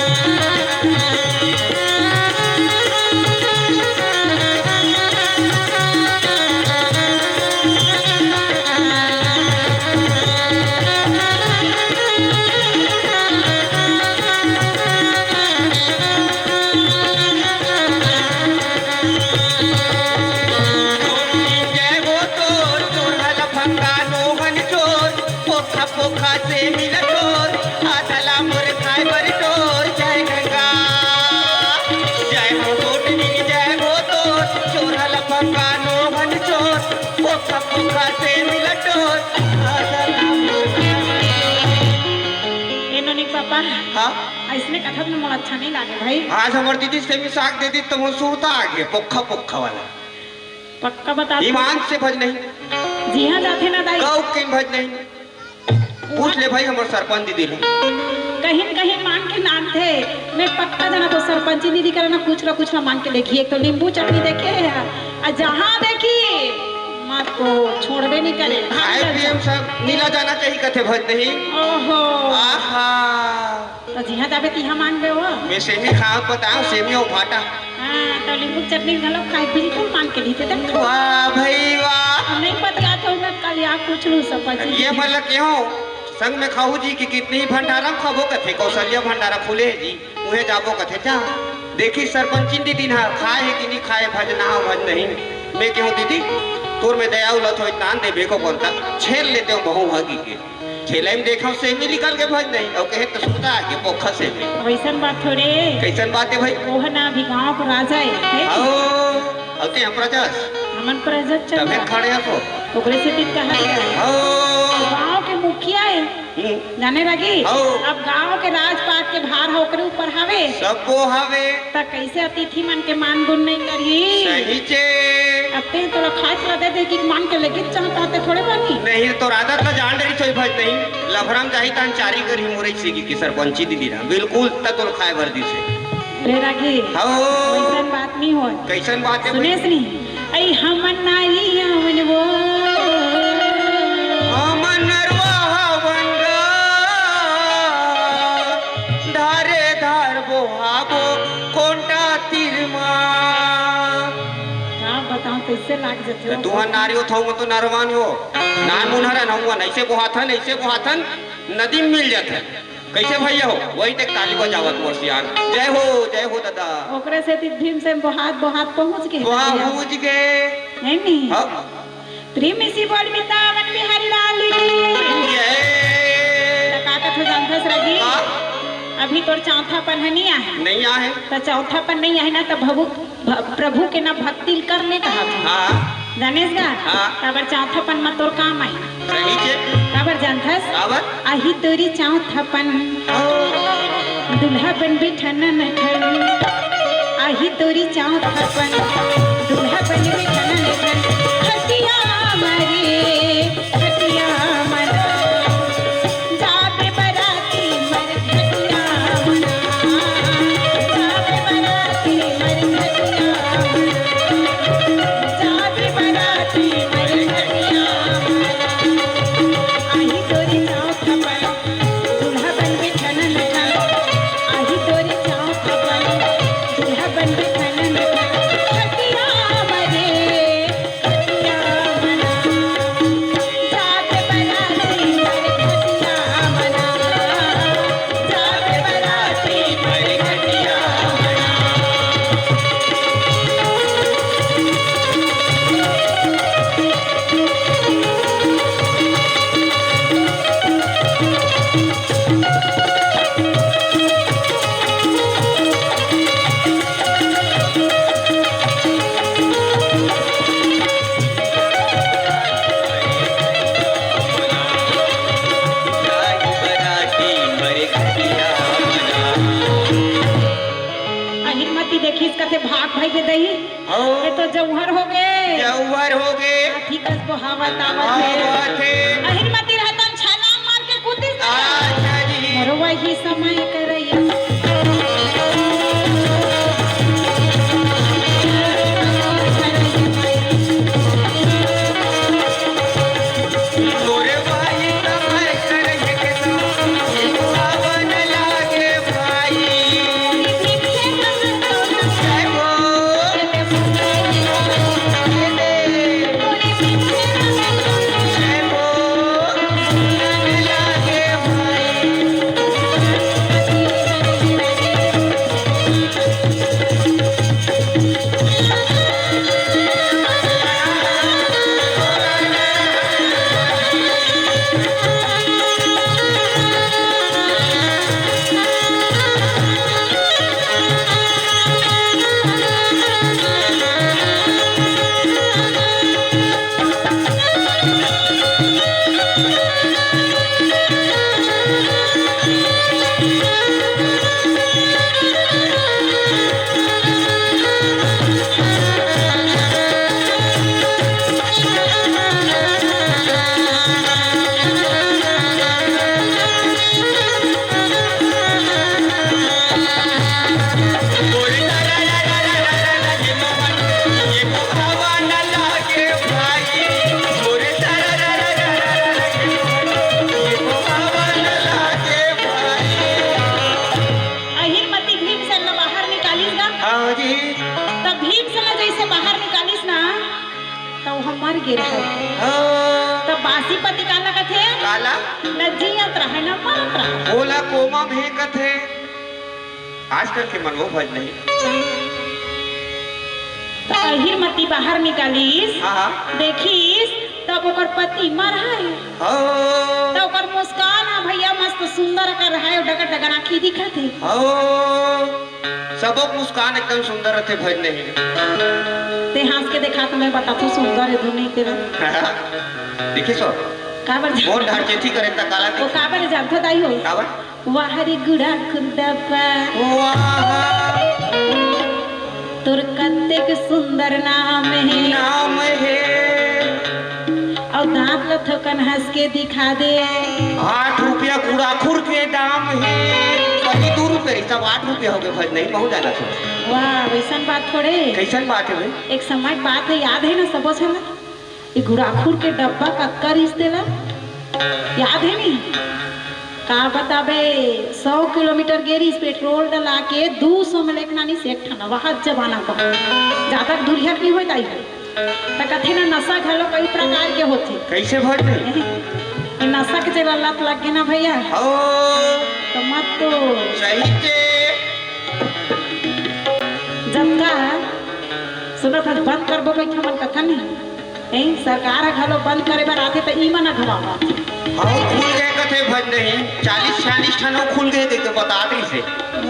जय हो तो चोर हल फंगा नोहन चोर, पोखा पोखा से मिल चोर, आधला मोर खाए बर चोर, जय गंगा। जय हो गोटनी, जय हो तो चोर हल फंगा नोहन चोर, पोखा पोखा से मिल चोर, आधला मोर खाए बर चोर। ए नोनी के पापा, हाँ? अइसने कथा में मोला अच्छा नहीं लागे भाई। आज हमर दीदी सेमी साग दे दी त मोर सुरता आ गे, पोखा पोखा वाला। पक्का बता। ईमान से भज नहीं। जिहाँ जाथे ना दाई। गौ के भज नहीं। पूछ ले भाई हमर सरपंच दीदी ले। कहीं न कहीं मांग के लानथे। मैं पक्का जाना तो सरपंची दीदी करा ना कुछ ना कुछ ना मांग के लेगी। एक तो नींबू चटनी देखे है, अउ जहाँ देखी मत को छोड़बे नहीं करे। खाए पिए में सब मिला जाना चाहिए कथे भज नहीं। ओहो। आहा। त जिहाँ जाबे तिहाँ मांगबे वो। मैं सेमी खाओ बताओ, सेमी अउ भाटा। हाँ, त नींबू चटनी घलो खाए, बिल्कुल मांग के लेथे देख। वाह भाई वाह। नहीं पतियात हो मैं कल या पूछ लूँ सब बची। ये मतलब क्यों? संग में खाऊ जी कि कितनी भंडारा में खाबो कथे, कौशल्या भंडारा खुले हे जी, उहे जाबो कथे जा। देखी सरपंचिन दीदी ना खाए हे कि नहीं खाए, भज ना हो, भज नहीं। मैं कहूँ दीदी, तोर में दया उलत हो, इतना देबे को बोलता, छेल लेते हो बहु भागी के। छेले में देखा सेमी निकल के भज नहीं, अउ कहे तो सुता के पोखा सेमी। वैसन बात थोड़े। कैसन बात हे भाई? ओह ना अभी गांव के राजा हे, हे? आओ, अउ ते हम प्रजा। हमन प्रजा चल तबे रहा। खड़े हो। ओकरे से दिन कहा गया है। आओ। गांव के मुखिया हे। हम्म। जाने लगी? आओ। अब गांव के राजपाट के भार ह ओकरे ऊपर हवे। सबो हवे। त कैसे अतिथि मन के मान गुण नहीं करही? सही चे। अब ते तोला खाए ला दे दे कि मान के लेके चाहता ते थोड़े बानी। नहीं, तोर आदत ला जान डरी छोई भज नहीं। लफड़ा म जाही तान चारी करही मुरई सीगी की सरपंची दीदी ना। बिल्कुल त तोला खाए भर दी से। रे रागी, हाँ। वैसन बात नहीं होय। कैसन बात हे सुनेस भाई? नहीं? अई हमन नारी आवन वो। हमन नरवा हवन गा, धारे धार बोहाबो कोंटा तीर मा। का बताओ, कैसे लाग जथे त हो? तुहर नारी हो, थऊ म तो नरवान हो। नान मुनहरन हवन, ऐसे बोहाथन, ऐसे बोहाथन, नदी में मिल जाथन। कइसे भइया हो? वही तक ताली बजावत मोर सियान। जय हो, जय हो दादा। ओकरे सेती भीमसेन बोहात बोहात पहुंच गे। पहुंच गे। है नी? हाँ। त्रिमिसी बोल वृंदावन बिहारी लाल की। जय। त का कथों जानथस रागी? का? अभी तोर चौथापन ह नइ आहे। नइ आहे। त चौथापन नइ आहे ना, त भभू भ-, प्रभु के ना भक्ति ल कर ले कहाथों। हाँ। जानेस गा? हाँ। काबर चौथापन म तोर काम आही। सही के। काबर जानथस? काबर? आही तोरी चौथापन। ओ। दूल्हा बनबे ठनन ठन। आही तोरी चौथापन। दूल्हा बनबे ठनन ठन। खटिया मारे। खटिया मना, जाबे बराती मर खटिया मना, जाबे बराती मर खटिया मना, जाबे बराती मर खटिया मना। आही तोरी चौथापन, दूल्हा बनबे ठनन ठन। आही तोरी चौथापन, दूल्हा बनबे ठनन ठन। खटिया मरे। अहिरमती देखिस कथे, "भाग भई गे दई, हाँ। ये तो जौहर हो गे।" जौहर हो गे। हाथी कस बोहावत आवत हे। आवत हे। अहिरमती रहतन छलांग मार के कूदिस। अच्छा जी। मोर वही समय करैया। तोरे भाई समय करैया के संग पावन लागे भाई। जय हो। जय हो। लागे भाई। अहिरमती भीमसेन ला बाहर निकालिस ना। हाँ जी। तब भीमसेन ला जैसे बाहर निकालिस ना, त ओह मर गे रहय। हाँ। त बासी पति काला कथे? काला? न जियत रहय, न मरत रहय। ओला कोमा में कथे। आजकल के मन वो भज नहीं। त अहिरमती बाहर निकालिस, हाँ, हाँ। देखिस, तब ओकर पति मर हे। हाँ। त ओकर मुस्कान ह भैया मस्त सुंदर कर हे, डगर डगर आँखी दिखत हे। हाँ। सबो के मुस्कान एकदम सुंदर रथे, भज नहीं। ते हंस के देखा त मैं बताथों सुंदर हे धुन नहीं तेरा। देखिस? काबर जा- मोर ढांचेथी करे त काला वो देखी। काबर जानथो दाई हो? काबर? वाह रे गुड़ा खुरडब्बा। वाह। तोर कतेक सुंदर नाम हे। नाम हे। अउ दांत ल थोकन हंस के दिखा दे। आठ रुपया गुड़ाखुर के दाम हे। कति दू रुपया रही, तब आठ रुपया हो गे, भज नहीं, बहुत ज्यादा था। वाह, वैसन बात थोड़े। कैसन बात हे भाई? एक समय बात हे, याद हे ना सबो झन? ये गुड़ाखुर के डब्बा कतका रिहिस तेला? याद हे नी? का बताबे, सौ किलोमीटर गे रिहिस, पेट्रोल डला के दू सौ में लेके आनिस एक ठन, वहां जमाना का। ज्यादा दूरिहा नहीं होय दाई हो। त कथे ना, नशा घलो कई प्रकार के होथे। कैसे भज नहीं? ये नशा के जेला लत लग गे ना भैया। ओ। तो मत तो। सही के। जतका सुनत हस, बंद करबो कहिके हमन कथन नहीं। ए, सरकार ह घलो बंद करे बर आथे, त ई मन अघवावत। हव, खुल गे कथे भज नहीं, चालीस छियालीस ठन हव खुल गे कहिके बतात रहिसे।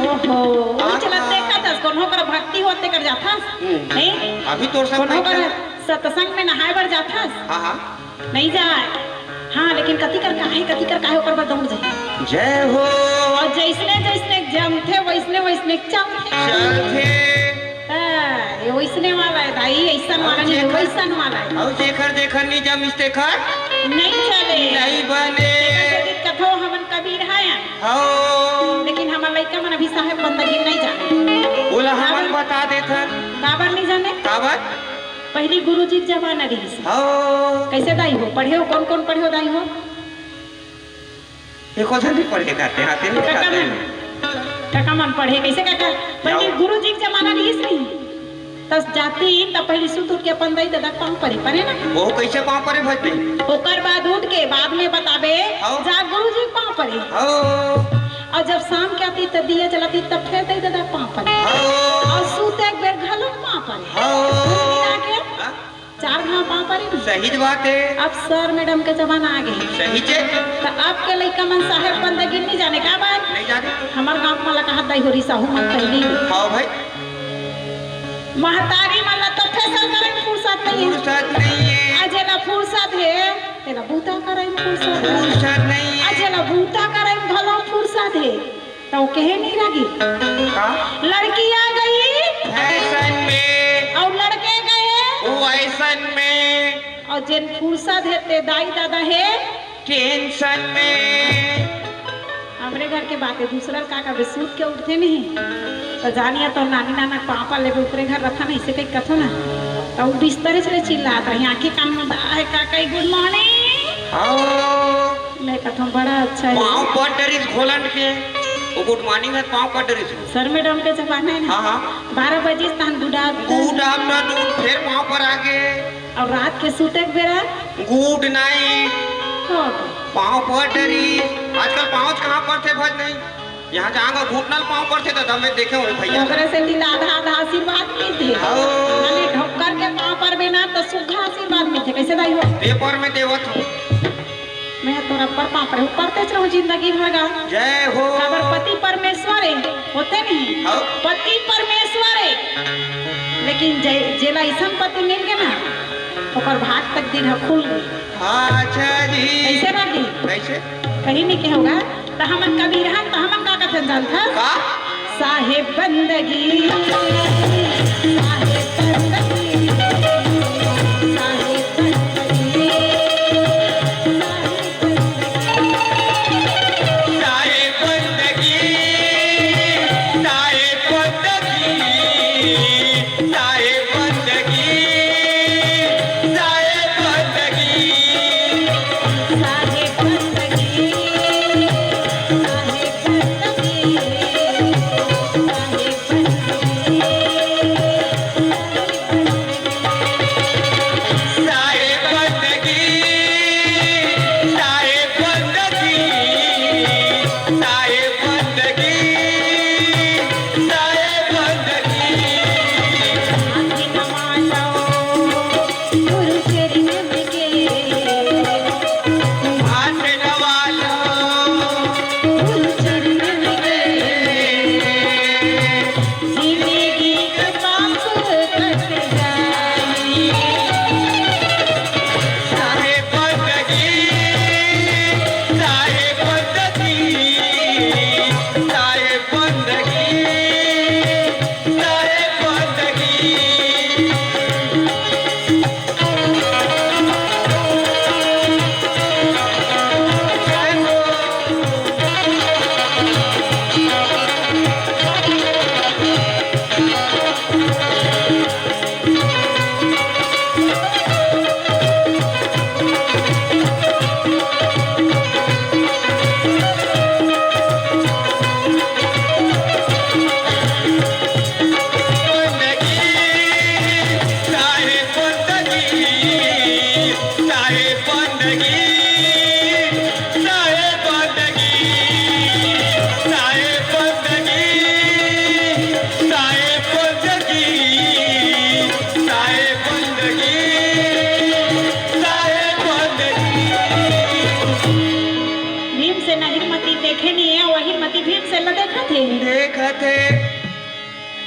ओहो, ओ हाँ, चलत हाँ। देखत हस, कोनो कर भक्ति होत तेकर जाथस। हम्म। ए? अभी तोर संग कोनो कर बैठे। सत्संग में नहाय बर जाथस। हाँ, हाँ। नहीं जाय। हाँ, लेकिन कति कर का हे, कति कर का हे, ओकर बर दौड़ जाय। जय हो। अउ जइसने जइसने जमथे, वइसने वइसने चलथे। चलथे। त ये वइसने वाला हे दाई, अइसन वाला नहीं, वइसन वाला हे। अउ जेखर जेखर नहीं जमिस तेखर नहीं चले। नहीं बने। तेकर सेती कथो हमन कबीर हन। हव। लेकिन हमर लइका मन अभी साहेब बंदगी नहीं जाने। ओला हमन काबर? बता देथन। काबर नहीं जाने? काबर? पहिली गुरुजी के जमाना रहिस। हव। कइसे दाई हो? पढ़े हो? कोन कोन पढ़े हो दाई हो? एको झन नहीं पढ़े करते, हाथे नहीं कका खाते। मन, कका मन पढ़े कइसे कका? पहिली जाओ। गुरुजी के जमाना रहिस नहीं। तस जातिन त पहिली सुत उठ के अपन दाई ददा के पाँव परे, परे ना? ओ कइसे पाँव परे भज नहीं? ओकर बाद उठ के बाद में बताबे, हव। जा गुरुजी के पाँव परे। हव। अउ जब शाम के आतिस त दिया जलातिस त फेर दाई ददा के पाँव परे। हव। अउ सुते के बेर घलो पाँव परे। हव। कुल मिला के हाँ? चार घांव पाँव परे ना। सही बात हे। अब सर मैडम के जमाना आ गे। सही चे। त अब के लइका मन साहेब बंदगी नहीं जाने का बात? नहीं जाने। हमर गांव वाला कहा दाई हो रहिस हव मन पहिली। हव भाई। महतारी मन ला तो facial करे में फुरसत नहीं हे। फुरसत नहीं हे। आ जेला फुरसत हे, तेला बूता करे में फुरसत नहीं। फुरसत नहीं हे। आ जेला बूता करे में घलो फुरसत हे, त ओ कहे नहीं लागी। का? लड़की आ गई fashion में। अउ लड़के गए fashion में। अउ जेन फुरसत हे ते दाई ददा हे tension में। हमरे घर के बात हे, दूसरा का का बे, सुत के उठथे नहीं, त जानिया तो नानी नाना पापा लेबे ओकरे घर रथन, अइसे कहिके कथो ना, त उ बिस्तरे से चिल्लात रही, आंखी कान में दा हे, का कही good morning। हाँ। मैं कथो बड़ा अच्छा हे। पाँव पड़ डरिस घोलंड के, ओ good morning हे, पाँव पड़ डरिस। सर मैडम के जमाना हे ना। हाँ, हाँ। बारह बजे तहन good afternoon। Good afternoon, फेर पाँव परा गे। अउ रात के सुते के बेरा? Good night। हो। पाँव पड़ डरिस। आजकल पाँव कहाँ परथे भज नहीं? यहाँ जहाँ का घुटना ल पाँव परथे त दमे देखे हों भइया। ओकरे सेती त आधा आधा आशीर्वाद मिलथे। हाँ। माने ढोकर के पाँव परबे ना त सुग्घा आशीर्वाद मिलथे। कइसे दाई हो? पेपर में देवत हों। मैं तोर अब्बड़ पाँव परे हों, परतेच रहूं जिंदगी भर गा। जय हो। काबर पति परमेश्वर हे, होथे नहीं? हव। पति परमेश्वर हे, लेकिन जे-, जेला अइसन पति मिल गे ना, ओकर भाग तकदीर ह खुल गे। अच्छा जी। कइसे रही? कइसे? कहीं नहीं कहोगा, त हमन कबीर हन, त हमन का कथन जानथस? का? साहेब बंदगी, साहेब बंदगी, साहेब बंदगी, साहेब बंदगी। साहेब बंदगी, साहेब बंदगी, साहेब बंदगी, साहेब बंदगी। साहेब बंदगी, साहेब बंदगी, साहेब बंदगी।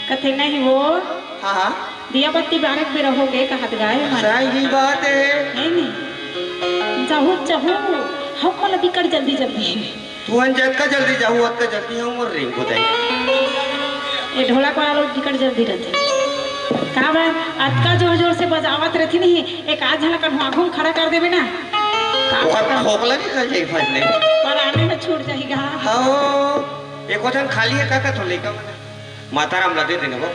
कथे नहीं वो। हाँ, हाँ। दिया बत्ती बारे के बेरा हो गए, कहत गाय हमारे। सही बात है। है नहीं? जहू, जहू, हम मन बिकट जल्दी, जल्दी है। तुहन जतका जल्दी जाहू, ओतका जल्दी हम और रिंकू दाई। ये ढोलक वाला लोग बिकट जल्दी रहते। का बा, अतका जोर, जोर से बजावत रहती नहीं, एक आध झन ला कहूँ आघू में खड़ा कर देबे ना। का ओकर पता? खोखला निकल जाई फट ले। पर आने में छूट जाएगा। हाँ, एक वचन खाली है, का का तो लेकर माता राम ला दे देना वो।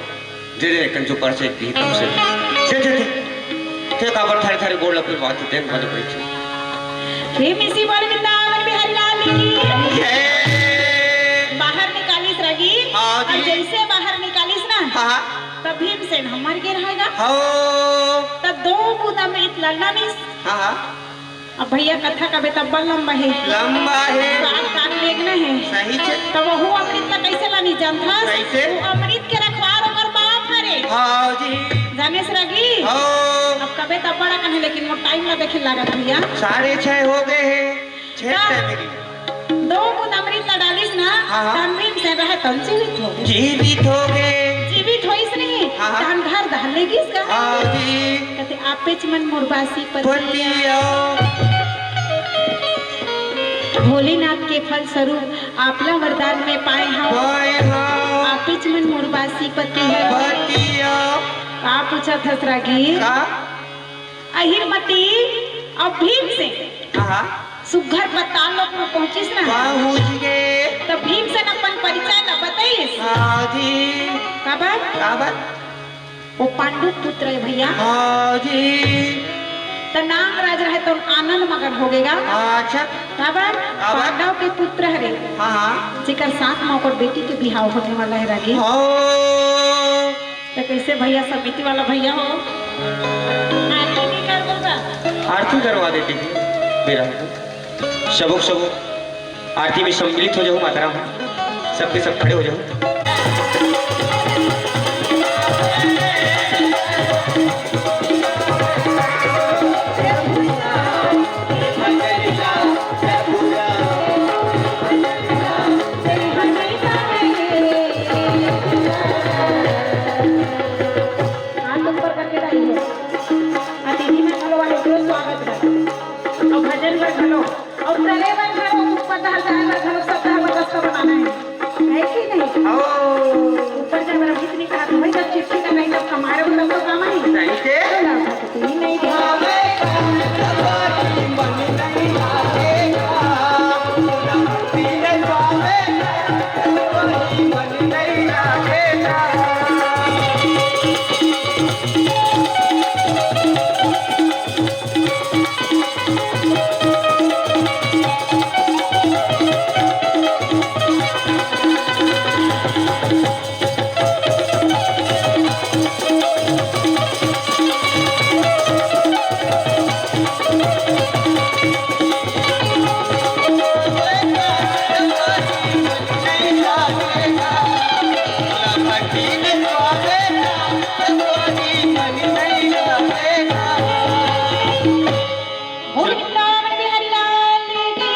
दे दे, कंचू पर से एक भी तुमसे। दे, दे, दे। ते काबर थारे, थारे गोड़ लपे बात दे, मत बैठ। प्रेम इसी बोल वृंदावन बिहारी लाल की। जय। बाहर निकालिस रागी। हाँ जी। और जैसे बाहर निकालिस ना, हाँ, हाँ। तब भीमसेन हमर के रहेगा। हाँ। तब दो बूंद अमृत लड़ना नहीं। हाँ, हाँ। अब भैया कथा का बेता बड़ लंबा है। लंबा है। सात सात लेगना है। सही छे। तो वहू अमृत ला कैसे लानी जानथस? कैसे? वो अमृत के रखवार ओकर बाप हरे। हाँ जी। जानेस रागी? हाँ। अब कबे तब बड़ा कहे, लेकिन वो टाइम ला देखे लागत भैया। साढ़े छह हो गए हैं। छह का? छह मेरी। दो बूंद अमृत ला डालिस ना, हाँ, हाँ। तन भीमसेन रहे तन जीवित हो गए। जीवित हो गए। जीवित होइस नहीं, हाँ, हाँ। तन घर धान ले गिस का। हाँ जी। कथे, "आपेच मन मोर बासी पतिया।" पतिया। भोलेनाथ के फल स्वरूप आपला वरदान में पाए हव। पाए हव। आपेच मन मोर बासी पतिया। पतिया। का पूछत हस रागी? का? अहिरमती अउ भीमसेन हाँ, हाँ। सुग्घर पताल लोक में पहुंचिस ना। पहुंच गए। त भीमसेन अपन परिचय ला बताइस। हाँ जी। काबर? काबर? वो पांडु पुत्र है भैया। हाँ जी। त नाम राज रहे तो आनंद मगन हो गएगा। अच्छा। काबर? काबर? पांडव के पुत्र हरे। हाँ, हाँ। जेकर साथ में ओकर बेटी के बिहाव होने वाला है रागी। हाँ। त कैसे भैया, समिति वाला भैया हो, आरती नहीं करबो का? आरती करवा देती थी मेरा। सबक सबक आरती में सम्मिलित हो जाओ, माता राम, सब के सब खड़े हो जाओ। हाथ ऊपर करके रहिए। अतिथि में घलो वाले को स्वागत है। और भजन में घलो। और तले बर घलो ऊपर डाल डाल बर घलो सब डाल बर रास्ता बनाना है। है कि नहीं? हाँ। ऊपर जाए बर अभी इतनी कहा, भाई, जब चिट्ठी का नहीं, तब कमाए बर तब तो काम आई। सही से। चलो, भक्ति नहीं दे। वृंदावन बिहारी लाल की।